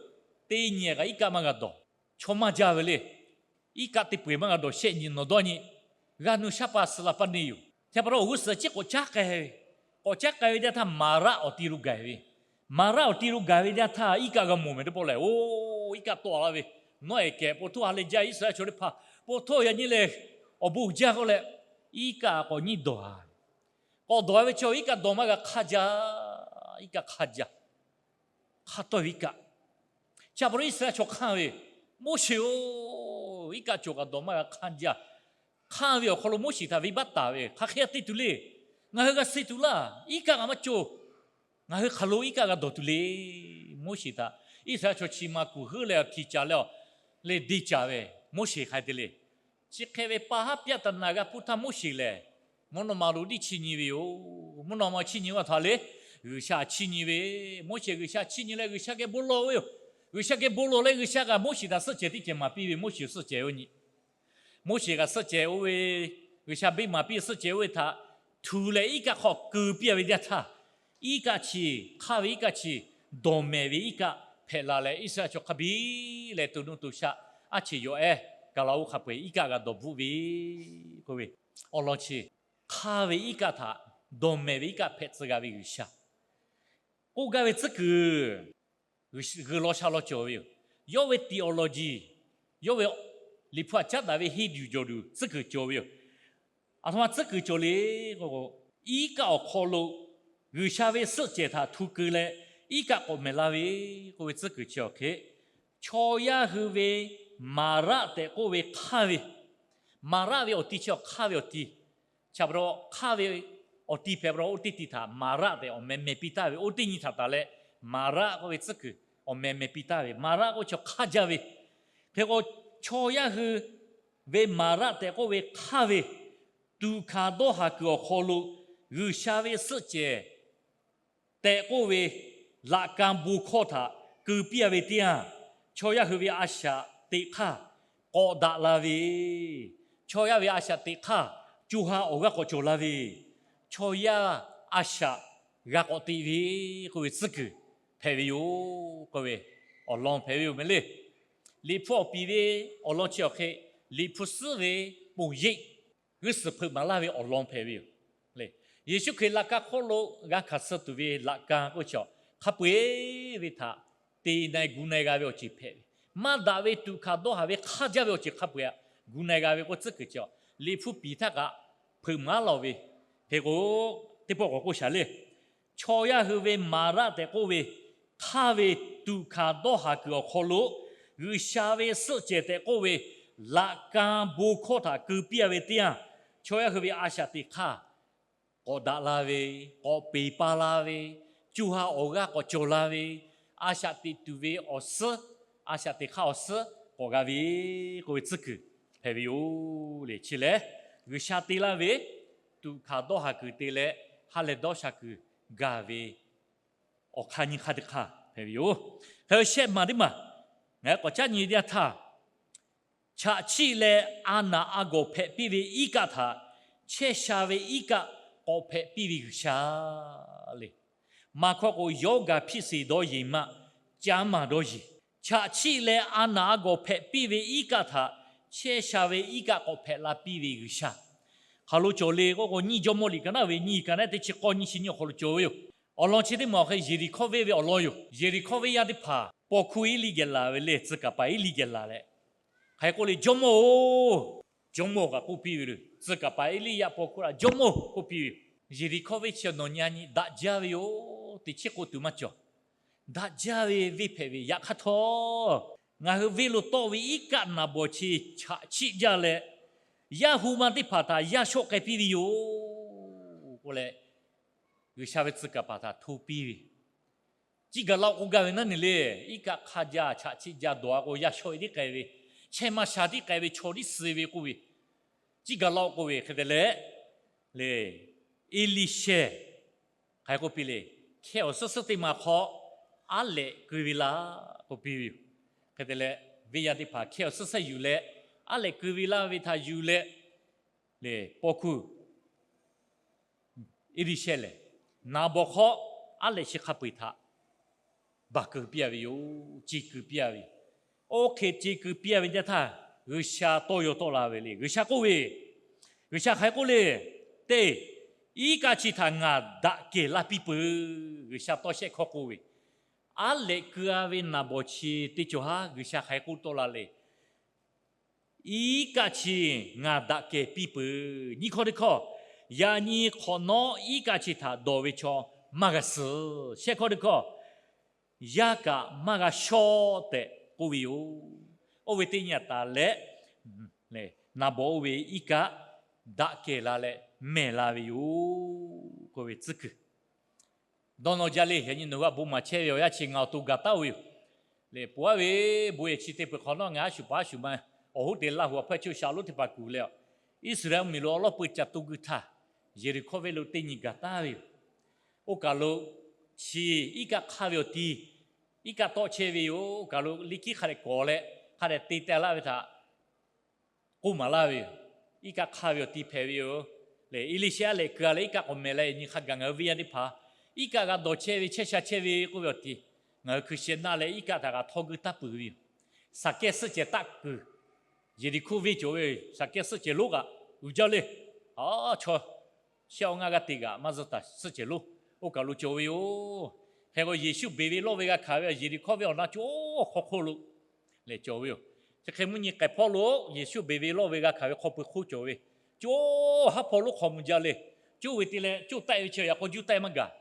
Teˇ nyi kaꞈ iˉ kaˆ maˇ g'a dawˬ. Chaw maˇ jaˇ ve le. Iˉ kaˆ teˇ peu-eˬ maˇ g'a dawˬ, shehˆ nyi nawˬ dawˇ nyi. G'a nu shaˉ pa suh la paˇ neˇ yoˬ. Chi pa taw awˬ g'uˇ suhˍ chiˉ k'awꞈ caˉ k'ai ve, k'awꞈ caˉ k'ai ve teˇ yanˇ htaˇ Maˍraˆ awˬ ti lo gaˬ ve, Maˍraˆ awˬ ti lo gaˬ ve teˇ yanˇ htaˇ iˉ kaˆ g'a mawˬ mehˍ teˇ pawˆ lehˬ, oˇ iˉ kaˆ tawˆ la ve, nawˉ ehˍ kehˬ po htoˇ ha lehˬ jaˇ Iˉsaˍreˍlaˆ chaw teˇ hpaˍ, po htoˇ yaꞈ nyi lehˬ awˬ bon uiˍ jaˇ k'oˆ leh, iˉ kaˆ k'awꞈ nyiˉ dawˬ-a. K'awꞈ dawˬ-a ve chi iˉ kaˆ dawˬ maˇ g'a hk'aˇ jaˇ. Iˉ kaˆ hk'aˇ jaˇ. Hk'aˇ tawˆ ve iˉ kaˆ. Chi pa taw Iˉsaˍreˍlaˆ chaw hk'anˇ ve, Moˉseˍ-oˬ, iˉ kaˆ cawˬ kaꞈ dawˬ maˇ g'a hk'aˇ jaˇ. Hk'anˇ ve awˬ hk'aw lo Moˉseˍ htaꞈ venˇbaˆ taˍ ve, hk'aˬ hk'e te tuˬ le. Ngaˬ hui g'a suh tuˬ laˇ. Iˉ kaˆ kaꞈ maˇ cawˬ. Ngaˬ hui hk'aˬ lo iˉ kaˆ g'a dawˬ tuˬ le. Moˉseˍ htaꞈ Iˉsaˍreˍlaˆ chaw chi ma kuˬ heuˆ leh awˬ htiꞈ caˍ leh awˬ leh deˇ caˍ ve, Moˉseˍ hk'aˬ hk'e te le. Chi hk'e ve pa haˉ pyaˆ taˍ naˍ g'a hpuˇ htaˇ Moˉseˍ lehˬ, mvuhˇ naw ma lo tiˉ chiˇ nyi ve yoˬ. Mvuhˇ naw ma chiˇ nyi ve htaꞈ le, G'uiˬsha chiˇ nyi ve, Moˉseˍ G'uiˬsha chiˇ nyi leh G'uiˬsha geh bon lawˬ ve yoˬ. G'uiˬsha geh bon lawˬ leh G'uiˬsha kaꞈ Moˉseˍ htaꞈ suhˆ cehˬ teˇ cehˬ maˍ piˇ ve, Moˉseˍ suhˆ cehˬ oˇ nyi. Moˉseˍ kaꞈ suhˆ cehˬ oˇ ve, G'uiˬsha beˆ maˍ piˇ suhˆ cehˬ oˇ ve htaꞈ htu leh iˉ kaˆ hk'aw keu piˇ-a ve teˇ yanˇ htaˇ, iˉ kaˆ chi, hk'aˇ ve iˉ kaˆ chi, dawˬ mehˍ ve iˉ kaˆ hpehꞈ la leh, Iˉsaˍreˍlaˆ chaw hk'a biˇ leh to nuˇ to shaˆ aˉ cheꞈ yawˬ ehˉ kaˬ la oˇ hk'a peu-eˬ iˉ kaˆ g'a dawˬ bvuhˆ ve k'oˆ ve awˬ lawn chi, hk'aˇ ve iˉ kaˆ htaꞈ dawˬ mehˍ ve iˉ kaˆ hpehꞈ tcuh g'a ve G'uiˬsha k'oˆ gaˇ ve tcuhˉ kuiˬ g'uiˬ law sha law cawˬ ve yoˬ. Yawˇ ve theology, yawˇ ve Liꞈ hpu htaꞈ caˉ daꞈ ve henˇ yuˬ jawˬ tuˬ tcuhˉ kuiˬ cawˬ ve yoˬ. Aˬ htoꞈ ma tcuhˉ kuiˬ cawˬ le k'o, iˉ kaˆ awˬ hk'aw lo G'uiˬsha ve suhˆ cehˬ htaꞈ htu keu leh iˉ kaˆ k'awꞈ mehˍ la ve k'oˆ ve tcuhˉ kuiˬ chi awˬ hk'e, chaw yaˇ hui ve maˍraˆ tehꞈ k'oˆ ve hk'aˇ ve, maˍraˆ ve awˬ ti chi awˬ hk'aˇ ve awˬ ti, chi pa taw hk'aˇ ve awˬ ti hpehꞈ pa taw oˇ teˇ ti htaꞈ maˍraˆ tehꞈ awˬ meh meh piˇ taˍ ve, oˇ teˇ nyi htaꞈ taˍ leh maˍraˆ k'oˆ ve tcuhˉ kuiˬ awˬ meh meh piˇ taˍ ve, maˍraˆ k'oˆ ve chi awˬ hk'aˇ jaˇ ve. Hk'e k'o, chaw yaˇ hui ve maˍraˆ tehꞈ k'oˆ ve hk'aˇ ve tuꞈ hkanˍ dawˇ haˍ kuiˬ awˬ hk'aw lo G'uiˬsha ve suhˆ cehˬ tehꞈ k'oˆ ve laꞈ ka bon hkawˇ htaꞈ keu piˇ a ve teˇ yanˇ, chaw yaˇ hui ve a shaꞈ teꞈ hk'aˇ k'awꞈ daꞈ la ve, chaw yaˇ ve a shaꞈ teꞈ hk'aˇ co ha awˬ g'aˇ k'awꞈ cawˬ la ve, chaw yaˇ a shaꞈ g'a k'awꞈ teꞈ ve k'oˆ ve tcuhˉ kuiˬ hpehꞈ ve yoˬ k'oˆ ve awˬ lawn hpehꞈ ve yoˬ meh le. Liꞈ hpu awˬ piˍ ve awˬ lawn chi awˬ hk'e, Liꞈ hpu suhˉ ve ponˬ yeˆ g'uˇ suhˍ hpeuꞈ maˍ laˇ ve awˬ lawn hpehꞈ ve yoˬ. Yeˍsuˆ Hkriꞈ laꞈ ka hk'oˆ lo g'a hkanˍ suh tuˬ ve laꞈ ka k'oˆ chi awˬ hk'a peu-eˬ ve htaꞈ te na e gu na e g'a ve awˬ ceuˬ hpehꞈ ve, maˇ daꞈ ve tuꞈ hkanˍ dawˇ haˍ ve hk'aˇ jaˇ ve awˬ ceuˬ hk'a peu-eˬ htaꞈ gu na e g'a ve k'oˆ tcuhˉ kuiˬ chi awˬ Liꞈ hpu piˍ htaˇ kaꞈ hpeuꞈ maˍ laˇ ve. Hk'e k'o, teˇ pawˆ k'awꞈ k'oˆ shaˍ le. Chaw yaˇ hui ve maˍraˆ tehꞈ k'oˆ ve hk'aˇ ve tuꞈ hkanˍ dawˇ haˍ kuiˬ awˬ hk'aw lo G'uiˬsha ve suhˆ cehˬ tehꞈ k'oˆ ve laꞈ ka bon hkawˇ htaꞈ keu piˇ a ve teˇ yanˇ, chaw yaˇ hui ve a shaꞈ teꞈ hk'aˇ k'awꞈ daꞈ la ve, k'awꞈ peˬ pa la ve, co ha awˬ g'aˇ k'awꞈ cawˬ la ve, a shaꞈ teꞈ tuˬ ve awˬ suhˉ, a shaꞈ teꞈ hk'aˇ awˬ suhˉ k'awꞈ g'a ve k'oˆ ve tcuhˉ kuiˬ hpehꞈ ve yoˬ le. Chi lehˬ, G'uiˬsha te laˇ ve tuꞈ hkanˍ dawˇ haˍ kuiˬ te leh ha lehˬ dawˇ sha kuiˬ gaˬ ve awˬ hk'aˇ nyiˇ hk'aˇ teˇ hk'aˇ hpehꞈ ve yoˬ. Hk'e shehˆ maˬ teˇ maˬ ngaˬ hui k'awꞈ caˉ nyi teˇ yanˇ htaˇ, chaꞈ chiˆ leh a naˍ a gawˬ hpehꞈ piˇ ve iˉ kaˆ htaꞈ chehˇ sha ve iˉ kaˆ k'awꞈ hpehꞈ piˇ ve G'uiˬsha le. Maˍ hkawˇ k'o, ရောဂါဖြစ်စေသော ရင်မှ ကျန်းမာသော ရင်. Chaꞈ chiˆ leh a naˍ a gawˬ hpehꞈ piˇ ve iˉ kaˆ htaꞈ chehˇ sha ve iˉ kaˆ k'awꞈ hpehꞈ la piˇ ve G'uiˬsha hk'aˬ lo cawˬ le k'oˆ k'o, nyiˇ Jawˇmawˇ liꞈ ka naˉ ve nyiˇ ka naˉ teˇ chi k'awˇ nyiˇ chi nyiˇ awˬ hk'aw lo cawˬ ve yoˬ. Awˬ lawn chi teˇ maˬ awˬ hk'e Yeˍriˍhkawˇ venˇ ve awˬ lawn yoˬ. Yeˍriˍhkawˇ venˇ yaˇ teˇ hpaˍ paw hkuˇ Eˇliˆ geh laˬ ve le. Tcuh kaˍ paˍ Eˇliˆ geh laˬ leh, hk'aˬ hk'e k'oˆ le, Jawˇmawˇ-oˬ, Jawˇmawˇ kaꞈ k'oˆ piˇ ve le. Tcuh kaˍ paˍ Eˇliˆ yaˇ paw hkuˇ htaꞈ Jawˇmawˇ k'oˆ piˇ ve yoˬ. Yeˍriˍhkawˇ venˇ chi nawˬ nyi a nyi daꞈ jaˇ ve yoˬ. Teꞈ chiˉ k'oˆ tuˬ maˇ cawˬ. Daꞈ jaˇ ve venˇ hpehꞈ ve. Yaꞈ hk'aˇ htawˇ, ngaˬ hui venˇ lo tawˆ ve iˉ kaˆ naˍ bawˍ chi chaꞈ chiˆ jaˇ leh, yaˇ hu ma teˇ hpaˍ htaꞈ yaˇ shawˆ k'ai piˇ ve yoˬ k'oˆ leh, G'uiˬsha ve tcuh kaˍ paˍ htaꞈ hto piˇ ve. Ciˇ gaˬ la-o k'oˆ gaˇ ve naˉ neˬ le. Iˉ kaˆ hk'a jaˇ, chaꞈ chiˆ jaˇ dawˬ a k'o, yaˇ shawˆ e tiˉ k'ai ve, chehˇ maˇ sha tiˉ k'ai ve, chaw tiˉ suh ve k'oˆ ve. Ciˇ gaˬ la-o k'oˆ ve hk'e te leh, le, Eˇliˇshehˇ hk'aˬ hk'e k'oˆ piˇ le. Hkehˇ awˬ suhˉ suhˉ teˇ ma hk'aw aˉ lehꞈ keu ve laˇ k'oˆ piˇ ve yoˬ. Hk'e te leh, venˇ yaˇ teˇ hpaˍ hkehˇ awˬ suhˉ suhˉ yuˬ leh, aˉ lehꞈ keu ve laˇ ve htaꞈ yuˬ leh, le, paw hkuˇ Eˇliˇshehˇ lehˬ, naˍ bawˍ hk'aw aˉ lehꞈ chi hk'a peu-eˬ htaꞈ baˬ keu piˇ a ve yoˬ. Ce keu piˇ a ve yoˬ. Oˇ hk'e ce keu piˇ a ve teˇ htaˇ, G'uiˬsha tawˇ yaw tawˆ la ve le. G'uiˬsha k'oˆ ve, G'uiˬsha hk'aˬ hk'e k'oˆ le, Teˇ, iˉ kaˆ chi htaꞈ ngaˬ daꞈ kehˬ laˇ piˇ peuˬ. G'uiˬsha tawˇ shehˆ hkawˇ k'oˆ ve, aˉ lehꞈ keu a ve naˍ bawˍ chi teˇ cawˬ haˉ G'uiˬsha hk'aˬ hk'e k'oˆ tawˆ la le. Iˉ kaˆ chi ngaˬ daꞈ kehˬ piˇ peuˬ. Nyiˇ hkawˇ teˇ hkawˇ, yaꞈ nyi hk'awꞈ nawˉ iˉ kaˆ chi htaꞈ dawˬ ve chaw maˇ g'a suhˍ. Shehˆ hkawˇ teˇ hkawˇ, yaˇ kaꞈ maˇ g'a shawˆ tehꞈ k'oˆ ve yoˬ. Oˇ ve teˇ nyi aꞈ taˍ leh, naˍ bawˍ oˇ ve iˉ kaˆ daꞈ kehˬ la leh mehˬ la ve yoˬ k'oˆ ve tcuhˉ kuiˬ. Dawˇ nawˇ jaˇ le. Yaꞈ nyi nawˬ hui a bon maˍ chehˇ ve awˬ yanˇ chi ngaˬ awˬ to gaˬ taˉ-oˬ ve yoˬ. Lehˬ, peuˬ aˉ ve bon yehˬ chi te peuˬ hk'awꞈ nawˉ ngaˬ a shuˍ paˍ a shuˍ ma awˬ hoˉ te Laˇ huˍ awˬ hpfuhˇ chi shaˍ lonˉ teˇ hpaˍ kuˬ leh, Iˉsaˍreˍlaˆ miˬ lo awˬ lawˉ peu ca to gui htaˇ, Yeˍriˍhkawˇ venˇ lo teˇ nyi gaˬ taˉ ve yoˬ. Oˇ kaˬ lo chi iˉ kaˆ hk'aˇ ve awˬ ti, iˉ kaˆ tawˆ chehˇ ve yoˬ. Oˇ kaˬ lo liˇ hkiˉ hk'a dehꞈ kawˍ leh, hk'a dehꞈ te teh laˇ ve htaꞈ k'oˆ maˍ laˇ ve yoˬ. Iˉ kaˆ hk'aˇ ve awˬ ti hpehꞈ ve yoˬ. Lehˬ, Eˇliˇshehˇ aˉ lehꞈ keu a leh iˉ kaˆ k'awꞈ mehˬ la. Yaꞈ nyi hk'a gaˬ ngaˬ hui venˇ yaˇ teˇ hpaˍ Iˉ kaˆ g'a dawˬ chehˇ ve, chehˇ sha chehˇ ve k'oˆ ve awˬ ti, ngaˬ hui hkui sheh naˆ leh iˉ kaˆ htaꞈ g'a htawˇ guˇ taˇ peuˬ ve yoˬ. Saˍkehˇ suhˆ cehˬ taˆ kuiˬ Yeˍriˍhkoˇ venˇ cawˬ ve, Saˍkehˇ suhˆ cehˬ lonˉ kaꞈ uiˍ jaˇ le. A, chaw shehˆ awˬ ngaˇ g'aˇ teꞈ kaꞈ maˇ zuhˇ taˍ, suhˆ cehˬ lonˉ oˇ kaˬ lo cawˬ ve yoˬ. Hk'e k'o, Yeˍsuˆ beˬ ve lawˇ ve g'a hkanˍ ve Yeˍriˍhkoˇ venˇ awˬ na cawˬ hk'aw hk'oˆ lo lehˬ cawˬ ve yoˬ. Chi hk'e mvuhˇ nyi k'ehˬ hpawˇ lo Yeˍsuˆ beˬ ve lawˇ ve g'a hkanˍ ve hk'aw pui hk'oˆ cawˬ ve, cawˬ haˉ hpawˇ lonˉ hk'aw mvuh jaˇ le. Coˇ ve te leh coˇ taˆ ve chi yaꞈ k'aw juˇ taˆ maˇ gaˬ.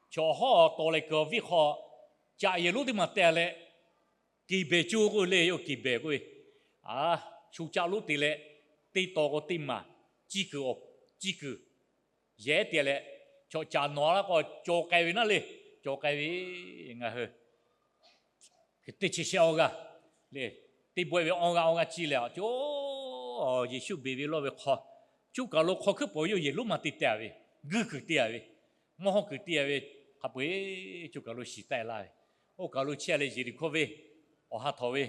Chaw hawˉ tawˍ leh kuiˬ awˬ viˉ hk'aw caꞈ yehˬ lonˉ teˇ maˬ teh leh, Keˍbehˍ coˇ k'oˆ ve le, yawˇ Keˍbehˍ k'oˆ ve, a, shu caˆ lonˉ te leh, teˇ taw k'o teˇ maˬ, ciˇ kuiˬ, ciˇ kuiˬ yehˬ te leh, chaw caꞈ nawˬ la k'o cawˬ k'ai ve naˉ le. Cawˬ k'ai ve, ngaˬ hui teˇ chi shehˆ awˬ g'aˇ le, teˇ bawehˇ ve awˬ g'aˇ awˬ g'aˇ ciˇ leh, coˇ Yeˍsuˆ beˬ ve lawˇ ve hk'aw, coˇ kaˬ lo hk'aw hkuiˉ pawˍ yawˇ yehˬ lonˉ maˬ te te ve, guˇ kuiˬ te ve, mawˇ hawˇ kuiˬ te ve, hk'a peu-eˬ coˇ kaˬ lo shiˍ taˆ laˇ ve, oˇ kaˬ lo chehˇ leh Yeˍriˍhkoˇ venˇ awˬ ha htawnˍ ve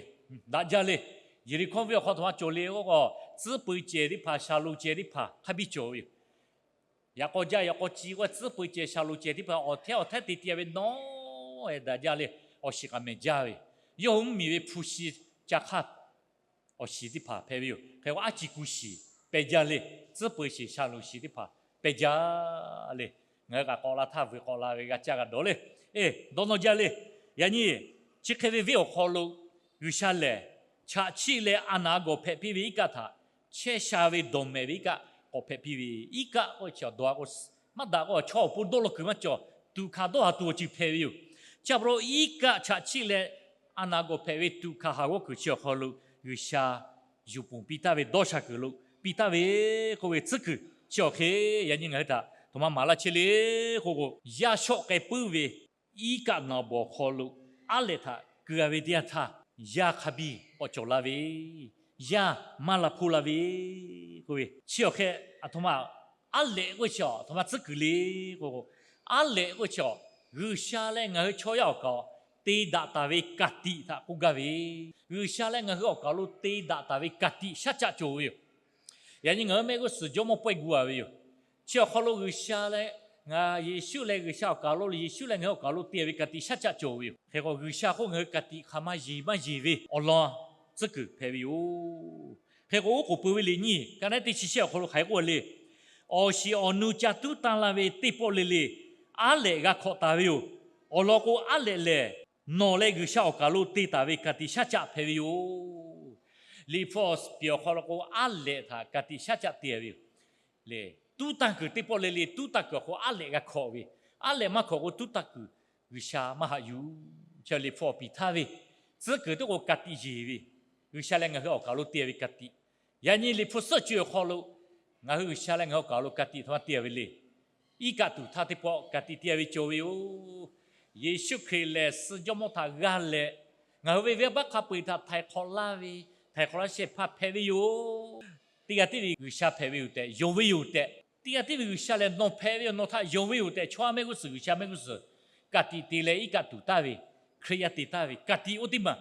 daꞈ jaˇ le. Yeˍriˍhkoˇ venˇ awˬ hk'aw htaꞈ ma cawˬ le k'o, tcuhˉ peu cehˬ teˇ hpaˍ, shaˍ lonˍ cehˬ teˇ hpaˍ hk'a biˇ cawˬ ve yoˬ. Yaꞈ k'aw jaˇ, yaꞈ k'aw ci k'o, tcuhˉ peu cehˬ, shaˍ lonˍ cehˬ teˇ hpaˍ awˬ htehˉ awˬ htehˉ te te ve nawˉ ehˉ daꞈ jaˇ le. Awˬ shiˍ k'aꞈ mehˍ jaˇ ve, yawˇ hui mvuhˇmiˬ ve hpu shi ca hk'aˇ awˬ shiˍ teˇ hpaˍ hpehꞈ ve yoˬ. Hk'e k'o, aˉ ci ku shiˍ pehˇ jaˇ le. Tcuhˉ peu shiˍ, shaˍ lonˍ shiˍ teˇ hpaˍ pehˇ jaˇ le. Ngaˬ hui kaꞈ k'awꞈ la htaˇ vuiˬ k'awꞈ la ve g'a caˇ g'a dawˬ le. Eˬ, dawˇ nawˇ jaˇ le. Yaꞈ nyi chi hk'e ve venˇ awˬ hk'aw lo G'uiˬsha lehˬ chaꞈ chiˆ leh a naˍ gawˬ hpehꞈ piˇ ve iˉ kaˆ htaꞈ chehˇ sha ve dawˬ mehˍ ve iˉ kaˆ k'awꞈ hpehꞈ piˇ ve. Iˉ kaˆ k'oˆ chi awˬ dawˬ a k'o, maˇ daꞈ k'o, chaw awˬ pon dawˇ law kuiˬ maˇ cawˬ. Tuꞈ hkanˍ dawˇ haˍ tuˬ awˬ ceuˬ hpehꞈ ve yoˬ. Chi pa taw iˉ kaˆ chaꞈ chiˆ leh a naˍ gawˬ hpehꞈ ve tuꞈ hkanˍ haˍ g'awˇ kuiˬ chi awˬ hk'aw lo G'uiˬsha yuˬ ponˬ piˇ taˍ ve, dawˇ sha kuiˬ lo piˇ taˍ ve k'oˆ ve tcuhˉ kuiˬ chi awˬ hk'e, yaꞈ nyi ngaˬ hui htaꞈ htoꞈ ma maˍ laˇ chehˇ le k'oˆ k'o, yaˇ shawˆ k'ai puiˉ ve iˉ kaˆ naˍ bawˬ hk'aw lo aˉ lehꞈ htaꞈ keu-a ve teˇ yanˇ htaˇ, yaˇ hk'a biˇ k'awꞈ cawˬ la ve, yaˇ maˇ la hpoˇ la ve k'oˆ ve chi awˬ hk'e, aˬ htoꞈ ma aˉ lehꞈ k'oˆ chi aˬ htoꞈ ma tcuhˉ kuiˬ le k'oˆ k'o, aˉ lehꞈ k'oˆ chi a, G'uiˬsha leh ngaˬ hui chaw yaˇ awˬ kaꞈ te daꞈ taˍ ve ka tiꞈ htaꞈ k'oˆ gaˇ ve, G'uiˬsha leh ngaˬ hui awˬ kaˬ lo te daꞈ taˍ ve ka tiꞈ shaˉ caˆ cawˬ ve yoˬ. Yaꞈ nyi ngaˬ hui mehˆ g'uˇ suhˍ jawˇmawˇ pawehˇ gu-a ve yoˬ. Chi awˬ hk'aw lo G'uiˬsha leh ngaˬ, Yeˍsuˆ leh G'uiˬsha awˬ kaˬ lo, Yeˍsuˆ leh ngaˬ hui awˬ kaˬ lo te-a ve ka tiꞈ shaˉ caˆ cawˬ ve yoˬ. Hk'e k'o, G'uiˬsha hk'oˆ ngaˬ hui ka tiꞈ hk'a maˇ yeˬ maˇ yeˬ ve awˬ lawn tcuhˉ kuiˬ hpehꞈ ve yoˬ. Hk'e k'o, oˉ k'oˍ pui ve liꞈ nyiˇ ka naˉ teˇ chi shehˆ awˬ hk'aw lo hk'aˬ hk'e k'oˆ le, awˬ shiˍ awˬ nu ca tuˉ tanˇ la ve teˇ pawˆ le le aˉ lehꞈ g'a hk'awꞈ taˍ ve yoˬ. Awˬ lawn k'o, aˉ lehꞈ lehˬ nawˬ leh G'uiˬsha awˬ kaˬ lo te taˍ ve ka tiꞈ shaˉ caˆ hpehꞈ ve yoˬ. Liꞈ hpu awˬ piˍ awˬ hk'aw lo k'o, aˉ lehꞈ htaꞈ ka tiꞈ shaˉ caˆ te ve yoˬ. Lehˬ, tuˉ tanˇ kuiˬ teˇ pawˆ le le tuˉ tanˇ kuiˬ awˬ hk'aw aˉ lehꞈ g'a hk'awꞈ ve, aˉ lehꞈ maˇ hk'awꞈ k'o tuˉ tanˇ kuiˬ G'uiˬsha maˇ haꞈ yuˬ. Chi Liꞈ hpu awˬ piˍ htaˇ ve tcuhˉ kuiˬ teˇ k'o ka tiꞈ yeˬ ve, G'uiˬsha leh ngaˬ hui awˬ kaˬ lo te ve ka tiꞈ. Yaꞈ nyi Liꞈ hpu suhˆ co awˬ hk'aw lo ngaˬ hui G'uiˬsha leh ngaˬ hui awˬ kaˬ lo ka tiꞈ htaꞈ ma te ve le. Iˉ kaˆ tuˬ htaˇ teˇ pawˆ ka tiꞈ te ve cawˬ ve yoˬ. Yeˍsuˆ Hkriꞈ lehˬ suh jawˇmawˇ htaꞈ g'aˇ leh, ngaˬ hui ve venˇbaˆ hk'a peu-eˬ htaꞈ htaiˍ hk'awꞈ laˇ ve, htaiˍ hk'awꞈ laˇ shehˍ hpaˇ hpehꞈ ve yoˬ. Teˇ g'aˇ tiˉ ve G'uiˬsha hpehꞈ ve yoˬ tehꞈ, yonˍ ve yoˬ tehꞈ, teˇ g'aˇ tiˉ ve G'uiˬsha lehˬ nawˬ hpehꞈ ve yoˬ, nawˬ htaꞈ yonˍ ve yoˬ tehꞈ, chaw a mehˆ g'uˇ suhˍ G'uiˬsha mehˆ g'uˇ suhˍ ka tiꞈ te leh iˉ kaˆ tuˬ taˍ ve, Hkriꞈ yaˇ te taˍ ve ka tiꞈ oˇ teˇ maˬ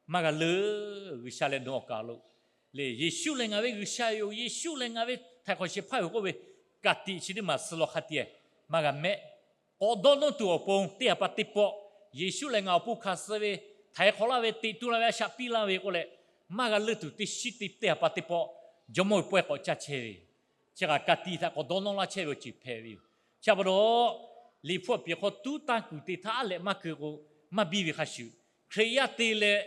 maˇ g'a leuˉ. G'uiˬsha leh nawˬ awˬ kaˬ lo le, Yeˍsuˆ leh ngaˬ ve G'uiˬsha yoˬ, Yeˍsuˆ leh ngaˬ ve htaiˍ hk'awꞈ shehˍ hpaˇ yoˬ k'oˆ ve ka tiꞈ chi teˇ maˬ suh law hk'a te maˇ g'a mehˆ. K'awꞈ dawˇ nawˇ tuˬ awˬ pon teˇ ha pa teˇ pawˆ, Yeˍsuˆ leh ngaˬ awˬ pon hkanˍ suh ve, htaiˍ hk'awꞈ laˇ ve, teꞈ tu la ve, a shaꞈ piˇ laˇ ve k'oˆ leh, maˇ g'a leuˉ tuˬ teˇ shiˉ teˇ teˇ ha pa teˇ pawˆ jawˇmawˇ ve pawehˇ k'awꞈ caˇ chehˇ ve, chi kaꞈ ka tiꞈ htaꞈ k'awꞈ dawˇ nawˇ laˇ chehˇ ve awˬ ceuˬ hpehꞈ ve yoˬ. Chi pa taw, Liꞈ hpu awˬ piˍ hk'aw tuˉ tanˇ kuiˬ te htaˇ aˉ lehꞈ maˇ keu k'o, maˇ biˇ ve hk'a shuˍ, Hkriꞈ yaˇ te leh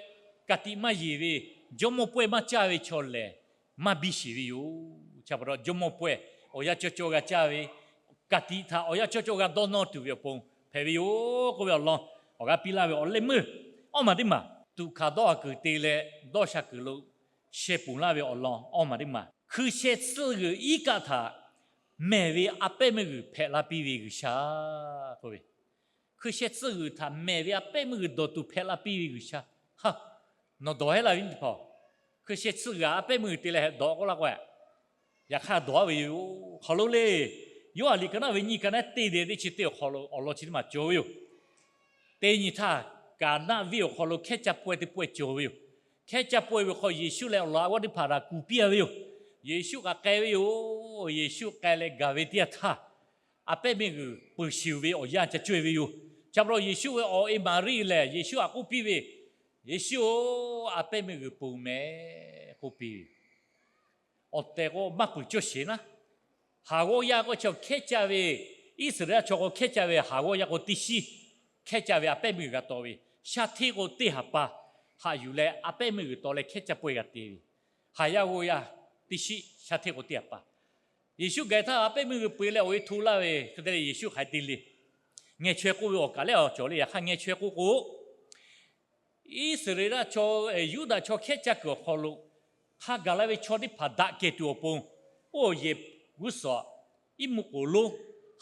ka tiꞈ maˇ yeˬ ve, jawˇmawˇ pawehˇ maˇ caˇ ve chaw lehˬ, maˇ biˇ sheˍ ve yoˬ. Chi pa taw, jawˇmawˇ pawehˇ awˬ yanˇ cawˇ cawˇ g'a caˇ ve, ka tiꞈ htaꞈ awˬ yanˇ cawˇ cawˇ g'a dawˇ nawˇ tuˬ ve awˬ pon hpehꞈ ve yoˬ k'oˆ ve awˬ lawn awˬ g'aˇ piˇ laˇ ve awˬ leh meuˇ awˇ maˬ teˇ maˬ tuꞈ hkanˍ dawˇ haˍ kuiˬ te leh dawˇ sha kuiˬ lo sheh ponˬ laˇ ve awˬ lawn awˇ maˬ teˇ maˬ, hkui sheh tsuhˇ g'uiˬ iˉ kaˆ htaꞈ mehˬ ve a pehˉ meuˇ g'uiˬ hpehꞈ la piˇ ve G'uiˬsha k'oˆ ve, hkui sheh tsuhˇ g'uiˬ htaꞈ mehˬ ve a pehˉ meuˇ g'uiˬ dawˬ tuˬ hpehꞈ la piˇ ve G'uiˬsha. Nawˬ dawˬ hehˉ laˇ ve nyi teˇ hpaˍ, hkui sheh tsuhˇ g'uiˬ a pehˉ meuˇ g'uiˬ te leh dawˬ k'oˆ laˇ k'o, yaꞈ hk'aˇ dawˬ-a ve yoˬ. Hk'aw lo le, Yoˇhanˬ liꞈ ka naˆ ve nyiˇ ka naˆ teˇ deh teˇ chi teˇ awˬ hk'aw lo awˬ lawn chi teˇ maˬ cawˬ ve yoˬ. Teˇ nyi htaˇ, Kaˍnaˆ venˇ awˬ hk'aw lo hkehˉ caˇ pawehˇ teˇ pawehˇ cawˬ ve yoˬ. Hkehˉ caˇ pawehˇ ve hk'aw Yeˍsuˆ leh awˬ laꞈ g'awˇ teˇ hpaˍ htaꞈ kuˬ piˇ-a ve yoˬ. Yeˍsuˆ kaꞈ k'ai ve yoˬ. Yeˍsuˆ k'ai leh gaˬ ve teˇ yanˇ htaˇ, a pehˉ meuˇ g'uiˬ peuˬ shiˍ ve awˬ yanˇ ca caweh ve yoˬ. Chi pa taw Yeˍsuˆ ve awˬ e Maˍriˆ lehˬ Yeˍsuˆ htaꞈ k'oˆ piˇ ve, Yeˍsuˆ-oˬ, a pehˉ meuˇ g'uiˬ peuˬ mehˍ k'oˆ piˇ ve. Awˬ tehˬ k'o maˇ peuˬ cawˇ sheˍ naˉ. Haˍ g'awˇ yaˇ k'o chi hkehˉ caˇ ve, Iˉsaˍreˍlaˆ chaw k'o hkehˉ caˇ ve haˍ g'awˇ yaˇ k'o teˇ shiˉ hkehˉ caˇ ve a pehˉ meuˇ g'uiˬ g'a taw ve, shaˉ hteˇ k'o teˇ ha pa haꞈ yuˬ leh a pehˉ meuˇ g'uiˬ taw leh hkehˉ caˇ pawehˇ g'a te ve, haˍ yaˇ g'awˇ yaˇ teˇ shiˉ shaˉ hteˇ k'o teˇ ha pa. Yeˍsuˆ gaˬ htaˇ a pehˉ meuˇ g'uiˬ peuˬ leh awˬ e hto laˇ ve hk'e te leh Yeˍsuˆ hk'aˬ hk'e te le. Ngeh chaweh k'oˆ ve awˬ kaˬ lehˬ awˬ cawˬ le. Yaꞈ hk'aˇ ngeh chaweh k'oˆ k'o, Iˉsaˍreˍlaˆ chaw, Yuˇdaꞈ chaw hkehˉ caˇ kuiˬ awˬ hk'aw lo hk'a gaˬ la ve chaw teˇ hpaˍ daꞈ kehˬ tuˬ awˬ pon, oˇ yehˬ g'uˇ suhˍ iˉ mvuhˇ k'oˍ lonˉ,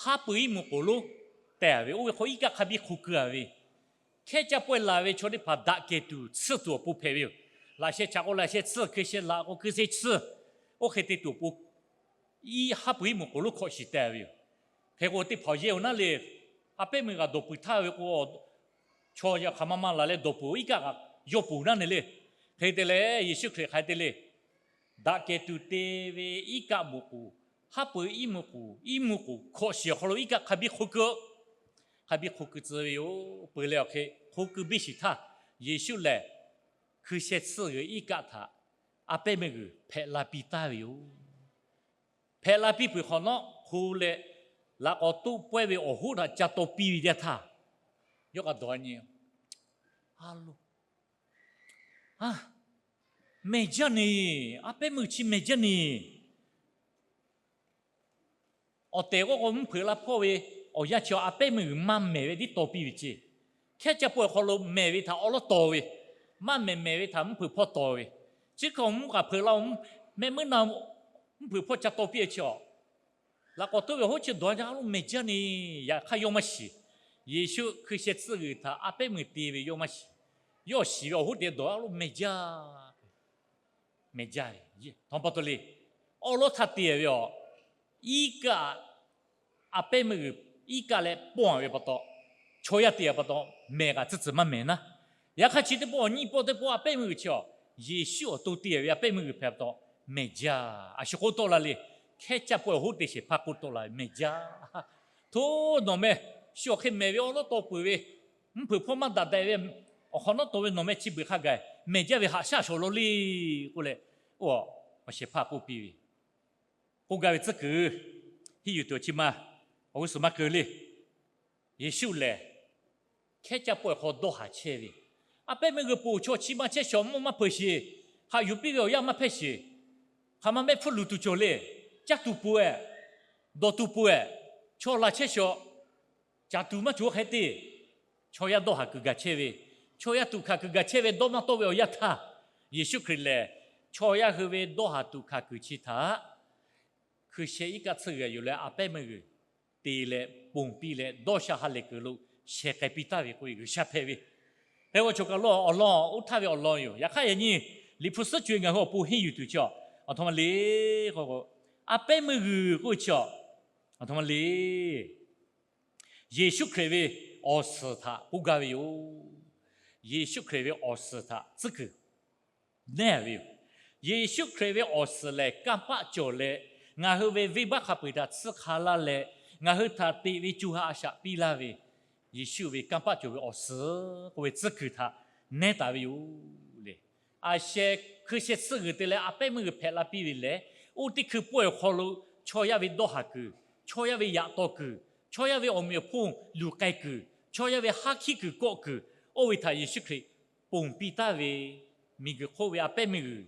haˉ pui iˉ mvuhˇ k'oˍ lonˉ tehˬ ve, oˇ ve hk'aw iˉ kaˆ hk'a biˇ hk'o keu-a ve, hkehˉ caˇ pawehˇ laˬ ve chaw teˇ hpaˍ daꞈ kehˬ tuˬ tsuhˇ tuˬ awˬ pon hpehꞈ ve yoˬ. Laꞈ sheh chaꞈ k'o laꞈ sheh tsuhˇ, hkui sheh laꞈ k'o hkui sheh tsuhˇ, oˇ hk'e te tuˬ awˬ pon iˉ haˉ pui iˉ mvuhˇ k'oˍ lonˉ hkawꞈ shiˍ tehˬ ve yoˬ. Hk'e k'o teˇ hpaˍ yehˇ-oˬ naˉ le, a pehˉ meuˇ g'uiˬ dawˬ peuˬ htaˇ ve k'o, chaw yaˇ hk'aˬ ma ma laˬ leh dawˬ peuˬ iˉ kaˆ yawˇ peuˬ naˉ ne le. Hk'e te leh Yeˍsuˆ Hkriꞈ hk'aˬ hk'e te le. Daꞈ kehˬ tuˬ te ve iˉ kaˆ mvuhˇ k'oˍ, haˉ pui iˉ mvuhˇ k'oˍ, iˉ mvuhˇ k'oˍ hkawꞈ shiˍ awˬ hk'aw lo iˉ kaˆ hk'a biˇ hk'o keu, hk'a biˇ hk'o keu tcuh ve yoˬ. Peuˬ leh awˬ hk'e hk'o keu biˇ shiˍ htaˇ, Yeˍsuˆ lehˬ hkui sheh tsuhˇ g'uiˬ iˉ kaˆ htaꞈ a pehˉ meuˇ g'uiˬ hpehꞈ la piˇ taˍ ve yoˬ. Hpehꞈ la piˇ peuˬ hk'awꞈ nawˉ hk'o leh laꞈ k'awꞈ toˆ pawehˇ ve awˬ hoˉ htaꞈ ca taw piˇ ve teˇ htaˇ, yawˇ k'a dawˬ nyi, a lo, a, mehˬ jaˇ neˬ, a pehˉ meuˇ chi mehˬ jaˇ neˬ. Awˬ tehˬ k'oˆ k'o mvuhˇ hpeuꞈ la hpawˇ ve awˬ yanˇ chi a pehˉ meuˇ g'uiˬ maˇ mehˬ ve tiˉ taw piˇ ve ceˇ. Hkehˉ caˇ pawehˇ awˬ hk'aw lo mehˬ ve htaꞈ awˉ lawˉ taw ve, maˇ mehˬ mehˬ ve htaꞈ mvuhˇ hpeuꞈ hpawˇ taw ve, chi hk'e mvuhˇ k'aꞈ hpeuꞈ la, mehˆ meuˉ na mvuhˇ hpeuꞈ hpawˇ ca taw piˇ ve chi a, laꞈ k'awꞈ toˆ ve awˬ hoˉ chi dawˬ jaˇ, a lo, mehˬ jaˇ neˬ. Yaꞈ hk'aˇ yawˇ maˇ shiˍ. Yeˍsuˆ hkui sheh tsuhˇ g'uiˬ htaꞈ a pehˉ meuˇ te ve yawˇ maˇ shiˍ. Yawˇ shiˍ ve awˬ hoˉ te dawˬ, a lo, mehˬ jaˇ, mehˬ jaˇ. Htaꞈ pa taw le, awˉ lawˉ htaˇ te ve a, iˉ kaˆ, a pehˉ meuˇ g'uiˬ iˉ kaˆ leh pawˇ-a ve pa taw, chaw yaˇ te-a pa taw, mehˬ kaꞈ tcuhˇ tcuhˬ maˇ mehˬ naˉ. Yaꞈ hk'aˇ chi teˇ pawˆ awˬ nyiˇ pawˆ teˇ pawˆ a pehˉ meuˇ g'uiˬ chi a, Yeˍsuˆ awˬ to te ve a pehˉ meuˇ g'uiˬ hpehꞈ pa taw, mehˬ jaˇ. A shu k'oˆ tawˆ la le, hkehˉ caˇ pawehˇ awˬ hoˉ te shehˍ hpaˇ k'oˆ tawˆ la ve, mehˬ jaˇ. Hto, nawˬ meh, shu awˬ hk'e mehˬ ve awˉ lawˉ taw peuˬ ve, mvuhˇ hpeuꞈ hpawˇ maˇ daꞈ daꞈ ve awˬ hk'awꞈ nawˉ taw ve nawˬ meh chi beuꞈ hk'a gaˬ mehˬ jaˇ ve haꞈ shaˉ shawˍ law le k'oˆ leh, oˇ, awˬ shehˍ hpaˇ k'oˆ piˇ ve, k'oˆ gaˇ ve tcuhˉ kuiˬ, henˇ yuˬ tuˬ chi ma awˬ g'uˇ suhˍ maˇ keu le. Yeˍsuˆ lehˬ hkehˉ caˇ pawehˇ hk'aw dawˇ haˍ chehˇ ve, a pehˉ meuˇ g'uiˬ poˬ chaw chi ma chehˇ shawˍ mvuhˇ maˇ hpeuꞈ sheˍ, haꞈ yuˬ piˇ ve awˬ yanˇ maˇ hpehˇ sheˍ. Hk'aˬ ma mehˆ hpfuhˇ luˬ tuˬ cawˬ le, caˇ tuˬ peuˬ-eh, dawˬ tuˬ peuˬ-eh, chaw laˬ chehˇ shawˍ, caˇ tuˬ maˇ cawˬ hk'e te, chaw yaˇ dawˇ haˍ kuiˬ gaˬ chehˇ ve, chaw yaˇ tuꞈ hkanˍ kuiˬ gaˬ chehˇ ve dawˇ maˇ tawˆ ve awˬ yanˇ htaˇ, Yeˍsuˆ Hkriꞈ lehˬ chaw yaˇ hui ve dawˇ haˍ tuꞈ hkanˍ kuiˬ chi htaꞈ hkui sheh iˉ kaˆ tsuhˇ g'uiˬ yuˬ leh a pehˉ meuˇ g'uiˬ te leh ponˬ piˇ leh dawˇ sha ha lehˬ kuiˬ lo shehˍ k'ai piˇ taˍ ve k'oˆ ve G'uiˬsha hpehꞈ ve. Hk'e k'o choˬ kaˬ lo awˬ lawn oˇ htaˇ ve awˬ lawn yoˬ. Yaꞈ hk'aˇ yaꞈ nyi Liꞈ hpu suhˉ co-e ngaˬ hui awˬ pon henˇ yuˬ tuˬ chi a, aˬ htoꞈ ma le k'o, a pehˉ meuˇ g'uiˬ k'oˆ ve chi a, aˬ htoꞈ ma le, Yeˍsuˆ Hkriꞈ ve awˬ suhˍ htaꞈ k'oˆ gaˇ ve yoˬ. Yeˍsuˆ Hkriꞈ ve awˬ suhˍ htaꞈ tcuhˉ kuiˬ nehˉ ve yoˬ. Yeˍsuˆ Hkriꞈ ve awˬ suhˍ lehˬ kanˇ paˆ cawˬ leh, ngaˬ hui ve venˇbaˆ hk'a peu-eˬ htaꞈ tsuhˇ hk'a laˇ leh, ngaˬ hui htaꞈ teꞈ ve co ha a shaꞈ piˇ laˇ ve, Yeˍsuˆ ve kanˇ paˆ cawˬ ve awˬ suhˍ k'oˆ ve tcuhˉ kuiˬ htaꞈ nehˉ taˍ ve yoˬ le. A sheh hkui sheh tsuhˇ g'uiˬ te leh a pehˉ meuˇ g'uiˬ hpehꞈ la piˇ ve lehˬ, oˇ teˇ hkui pawehˇ awˬ hk'aw lo chaw yaˇ ve dawˇ haˍ kuiˬ, chaw yaˇ ve yaꞈ taw kuiˬ, chaw yaˇ ve awˬ meꞈ awˬ hponˇ luˬ k'ai kuiˬ, chaw yaˇ ve haˉ hkiˆ kuiˬ kawˆ kuiˬ, oˇ ve htaꞈ Yeˍsuˆ Hkriꞈ ponˬ piˇ taˍ ve, miˬguiˬ hk'oˆ ve a pehˉ meuˇ g'uiˬ,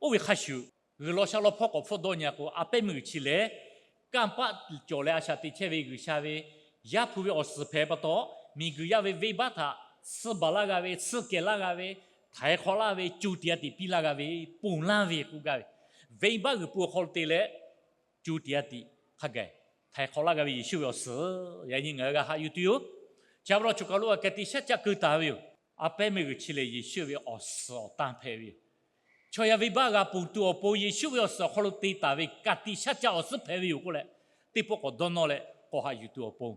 oˇ ve hk'a shuˍ, g'uiˬ law sha law hpawˇ k'awꞈ hpfuhˆ dawˇ nyi-a k'o, a pehˉ meuˇ g'uiˬ chi lehˬ kanˇ paˆ cawˬ leh a shaꞈ teꞈ chehˇ ve G'uiˬsha ve Yaˇ hpu ve awˬ suhˍ hpehꞈ pa taw, miˬguiˬ yaˇ ve venˇbaˆ htaꞈ tsuhˇ baˬ laˇ g'a ve, tsuhˇ kehˬ laˇ g'a ve, htaiˍ hk'awꞈ laˇ ve, co tiꞈ a tiꞈ piˇ laˇ g'a ve, ponˬ laˇ ve k'oˆ gaˇ ve, venˇbaˆ g'uiˬ peuˬ awˬ hk'aw lo te leh co tiꞈ a tiꞈ hk'a gaˬ htaiˍ hk'awꞈ laˇ g'a ve Yeˍsuˆ ve awˬ suhˍ, yaꞈ nyi ngaˬ hui g'a haꞈ yuˬ tuˬ yoˬ. Chi pa taw choˬ kaˬ lo a ka tiꞈ shaˉ caˆ keu taˍ ve yoˬ. A pehˉ meuˇ g'uiˬ chi lehˬ Yeˍsuˆ ve awˬ suhˍ awˬ tanˇ hpehꞈ ve yoˬ. Chaw yaˇ venˇbaˆ g'a ponˬ tuˬ awˬ pon Yeˍsuˆ ve awˬ suhˍ awˬ hk'aw lo te taˍ ve ka tiꞈ shaˉ caˆ awˬ suhˉ hpehꞈ ve yoˬ k'oˆ leh, teˇ pawˆ k'awꞈ dawˇ nawˇ leh k'awꞈ haꞈ yuˬ tuˬ awˬ pon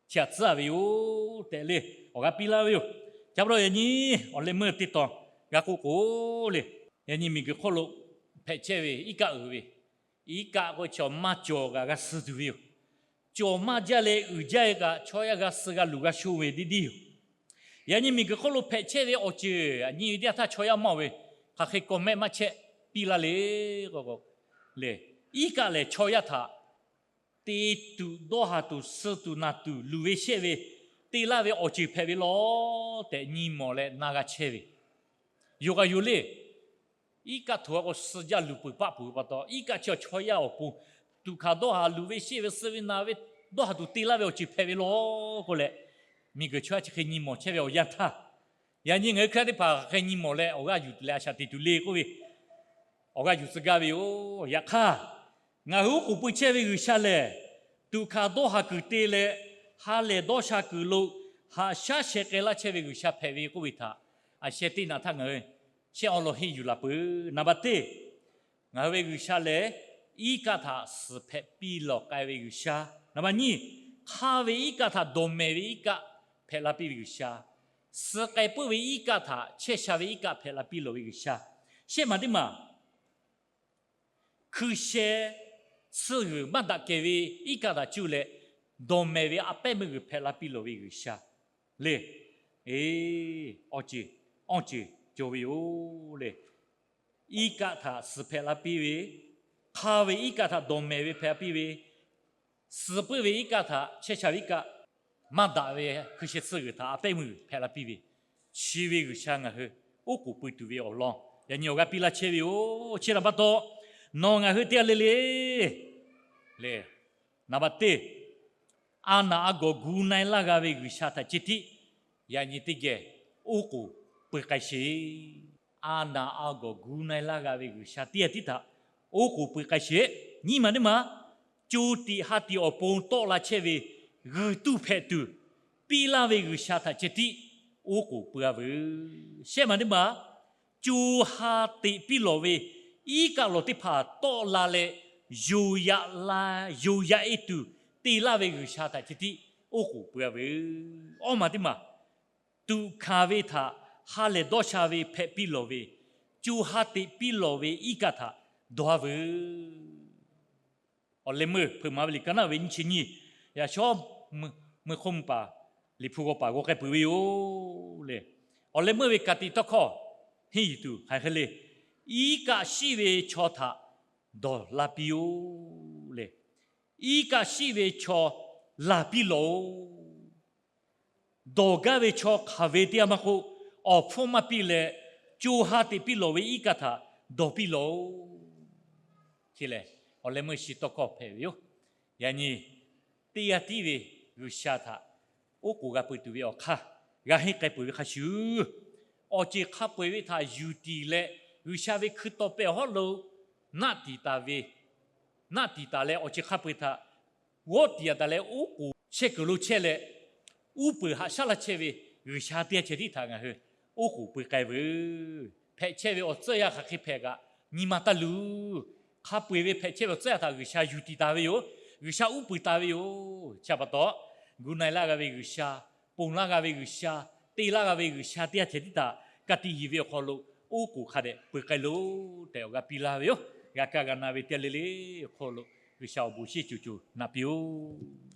chi htaꞈ tcuhˉ ve yoˬ tehꞈ le, awˬ g'aˇ piˇ laˇ ve yoˬ. Chi pa taw yaꞈ nyi awˬ leh meuˇ teˇ tawn g'a k'oˆ k'o le, yaꞈ nyi miˬguiˬ hk'oˆ lo hpehꞈ chehˇ ve iˉ kaˆ uiˍ ve, iˉ kaˆ k'oˆ ve chi awˬ maˇ cawˬ kaꞈ g'a suh tuˬ ve yoˬ. cawˬ maˇ jaˇ leh uiˍ jaˇ ve kaꞈ chaw yaˇ g'a suh g'a luˬ g'a sho ve teˇ deˇ yoˬ. Yaꞈ nyi miˬguiˬ hk'oˆ lo hpehꞈ chehˇ ve awˬ ceuˬ a nyi ve teˇ yanˇ htaˇ chaw yaˇ maˇ oˬ ve, hk'aˬ hk'e comment maˇ chehˇ piˇ laˇ le. Iˉ kaˆ lehˬ chaw yaˇ htaꞈ te tuˬ dawˇ haˍ tuˬ suh tuˬ naˬ tuˬ luˬ ve shehˆ ve te laˇ ve awˬ ceuˬ hpehꞈ ve lawˬ tehꞈ nyi mawˬ leh na g'a chehˇ ve yoˬ. Kaꞈ yoˬ le. Iˉ kaˆ htoꞈ a k'o suh jaˇ luˬ peuˬ paˆ peuˬ ve pa taw, iˉ kaˆ chi chaw yaˇ awˬ pon tuꞈ hkanˍ dawˇ haˍ luˬ ve shehˆ ve suh ve naˬ ve dawˇ haˍ tuˬ te laˇ ve awˬ ceuˬ hpehꞈ ve lawˬ k'oˆ leh, miˬguiˬ chaw yaˇ chi hk'e nyi mawˬ chehˇ ve awˬ yanˇ htaˇ, yaꞈ nyi ngaˬ hui Hkriꞈ yaˇ teˇ hpaˍ hk'aˬ hk'e nyi mawˬ leh awˬ g'aˇ yuˬ leh a shaꞈ teꞈ tuˬ le k'oˆ ve, awˬ g'aˇ yuˬ tcuh gaˇ ve yoˬ. Yaꞈ hk'aˇ, ngaˬ hui oˉ k'oˍ pui chehˇ ve G'uiˬsha lehˬ, tuꞈ hkanˍ dawˇ haˍ kuiˬ te leh ha lehˬ dawˇ sha kuiˬ lo haꞈ shaˉ sheh k'ai laˇ chehˇ ve G'uiˬsha hpehꞈ ve k'oˆ ve htaꞈ a sheh teˇ naꞈ htaˇ ngaˬ hui shehˆ awˬ lawn henˇ yuˬ laˬ peuˬ. Naˍ baˬ teˇ, ngaˬ hui ve G'uiˬsha lehˬ iˉ kaˆ htaꞈ suhˍ hpehꞈ piˇ lawˬ k'ai ve G'uiˬsha. Naˍ baˬ nyiˇ, hk'aˇ ve iˉ kaˆ htaꞈ dawˬ mehˍ ve iˉ kaˆ hpehꞈ la piˇ ve G'uiˬsha. Suh k'ai puiˉ ve iˉ kaˆ htaꞈ chehˇ sha ve iˉ kaˆ hpehꞈ la piˇ lawˬ ve G'uiˬsha. Shehˆ maˬ teˇ maˬ hkui sheh tsuhˇ g'uiˬ maˇ daꞈ kehˬ ve iˉ kaˆ htaꞈ cuˇ leh dawˬ mehˍ ve a pehˉ meuˇ g'uiˬ hpehꞈ la piˇ lawˬ ve G'uiˬsha le. Awˬ ceuˬ, awˬ ceuˬ cawˬ ve yoˬ le. Iˉ kaˆ htaꞈ suhˍ hpehꞈ la piˇ ve, hk'aˇ ve iˉ kaˆ htaꞈ dawˬ mehˍ ve hpehꞈ la piˇ ve, suh puiˉ ve iˉ kaˆ htaꞈ chehˇ sha ve iˉ kaˆ maˇ daꞈ ve hkui sheh tsuhˇ g'uiˬ htaꞈ a pehˉ meuˇ g'uiˬ hpehꞈ la piˇ ve, chi ve G'uiˬsha ngaˬ hui oˉ k'oˍ pui tuˬ ve awˬ lawn yaꞈ nyi awˬ g'aˇ piˇ laˇ chehˇ ve yoˬ. Chi htaꞈ pa taw, nawˬ ngaˬ hui teˇ g'aˇ le le le, naˍ baˬ teˇ, a naˍ a gawˬ gu na-e laˇ g'a ve G'uiˬsha htaꞈ ceh tiˉ yaꞈ nyi teˇ geh oˉ k'oˍ pui k'ai sheˍ. A naˍ a gawˬ gu na-e laˇ g'a ve G'uiˬsha teˇ g'aˇ tiˉ htaꞈ oˉ k'oˍ pui k'ai sheˍ. Nyiˇ maˬ teˇ maˬ, co tiꞈ ha tiꞈ awˬ pon tawˆ la chehˇ ve g'uiˬ tuˇ hpehꞈ tuˬ piˇ laˇ ve G'uiˬsha htaꞈ ceh tiˉ oˉ k'oˍ pui-a veuˬ. Shehˆ maˬ teˇ maˬ, co ha teꞈ piˇ lawˬ ve iˉ kaˆ lawˬ teˇ hpaˍ tawˆ la leh, yoˬ yaꞈ la, yoˬ yaꞈ-e tuˬ te laˇ ve G'uiˬsha htaꞈ ceh tiˉ oˉ k'oˍ pui-a veuˬ. Awˇ maˬ teˇ maˬ, tuꞈ hkanˍ ve htaꞈ ha lehˬ dawˇ sha ve hpehꞈ piˇ lawˬ ve, co ha teꞈ piˇ lawˬ ve iˉ kaˆ htaꞈ dawˬ-a veuˬ. Awˬ leh meuˇ hpeuꞈ maˍ ve liꞈ ka naˆ ve nyiˇ chi nyiˇ, yaꞈ shawˉ meuˇ hk'oˆ meuˇ paˍ liꞈ hpu g'aw paˍ g'aw k'ai peuˬ ve yoˬ le. Awˬ leh meuˇ ve ka tiꞈ tawˇ hkawˇ henˇ yuˬ tuˬ hk'aˬ hk'e le. Iˉ kaˆ shiˆ ve chaw htaꞈ dawˬ laˇ piˇ-oˆ le. Iˉ kaˆ shiˆ ve chaw laˬ piˇ lawˬ-oꞈ. Dawˬ gaˇ ve chaw hk'aˬ ve teˇ yanˇ maˇ k'oˆ, awˬ hpfuhˇ maˇ piˇ leh, co ha teꞈ piˇ lawˬ ve iˉ kaˆ htaꞈ dawˬ piˇ lawˬ-oꞈ. Chi lehˬ, awˬ leh meuˇ shi tawˇ hkawˇ hpehꞈ ve yoˬ. Yaꞈ nyi teˇ g'aˇ tiˉ ve G'uiˬsha htaꞈ oˉ k'oˍ g'a peuˬ tuˬ ve awˬ hk'aˇ g'a henˇ k'ai peuˬ ve hk'a shuˍ, awˬ ceuˬ hk'a peu-eˬ ve htaꞈ yuˬ tiˍ leh G'uiˬsha ve hkui tawˍ pehˍ awˬ hawˉ lo naˆ tiˍ taˍ ve, naˆ tiˍ taˍ leh awˬ ceuˬ hk'a peu-eˬ htaꞈ g'awˇ tiˍ-a taˍ leh oˉ k'oˍ chehˇ kuiˬ lo chehˇ leh, uˉ peunˍ haꞈ shaˉ laˇ chehˇ ve G'uiˬsha teˇ g'aˇ ceh tiˉ htaꞈ ngaˬ hui oˉ k'oˍ pui k'ai veuˬ. Hpehꞈ chehˇ ve awˬ tcuhˇ yaˇ hk'aˬ hk'e hpehꞈ kaꞈ nyi ma taˇ luˬ. Hk'a peu-eˬ ve hpehꞈ chehˇ ve awˬ tcuhˇ yaˇ htaꞈ G'uiˬsha yuˬ tiˍ taˍ ve yoˬ. G'uiˬsha uˉ peunˍ taˍ ve yoˬ. Chi pa taw, gu na-e laˇ g'a ve G'uiˬsha, ponˬ laˇ g'a ve G'uiˬsha, te laˇ g'a ve G'uiˬsha teˇ g'aˇ ceh tiˉ htaꞈ ka tiꞈ yeˬ ve awˬ hk'aw lo oˉ k'oˍ hk'a dehꞈ pui k'ai loˬ tehꞈ awˬ g'aˇ piˇ laˇ ve yoˬ. G'a kaˇ g'a na ve teˇ g'aˇ le le awˬ hk'aw lo G'uiˬsha awˬ bon shiˍ coˬ coˬ naꞈ piˇ-oˆ.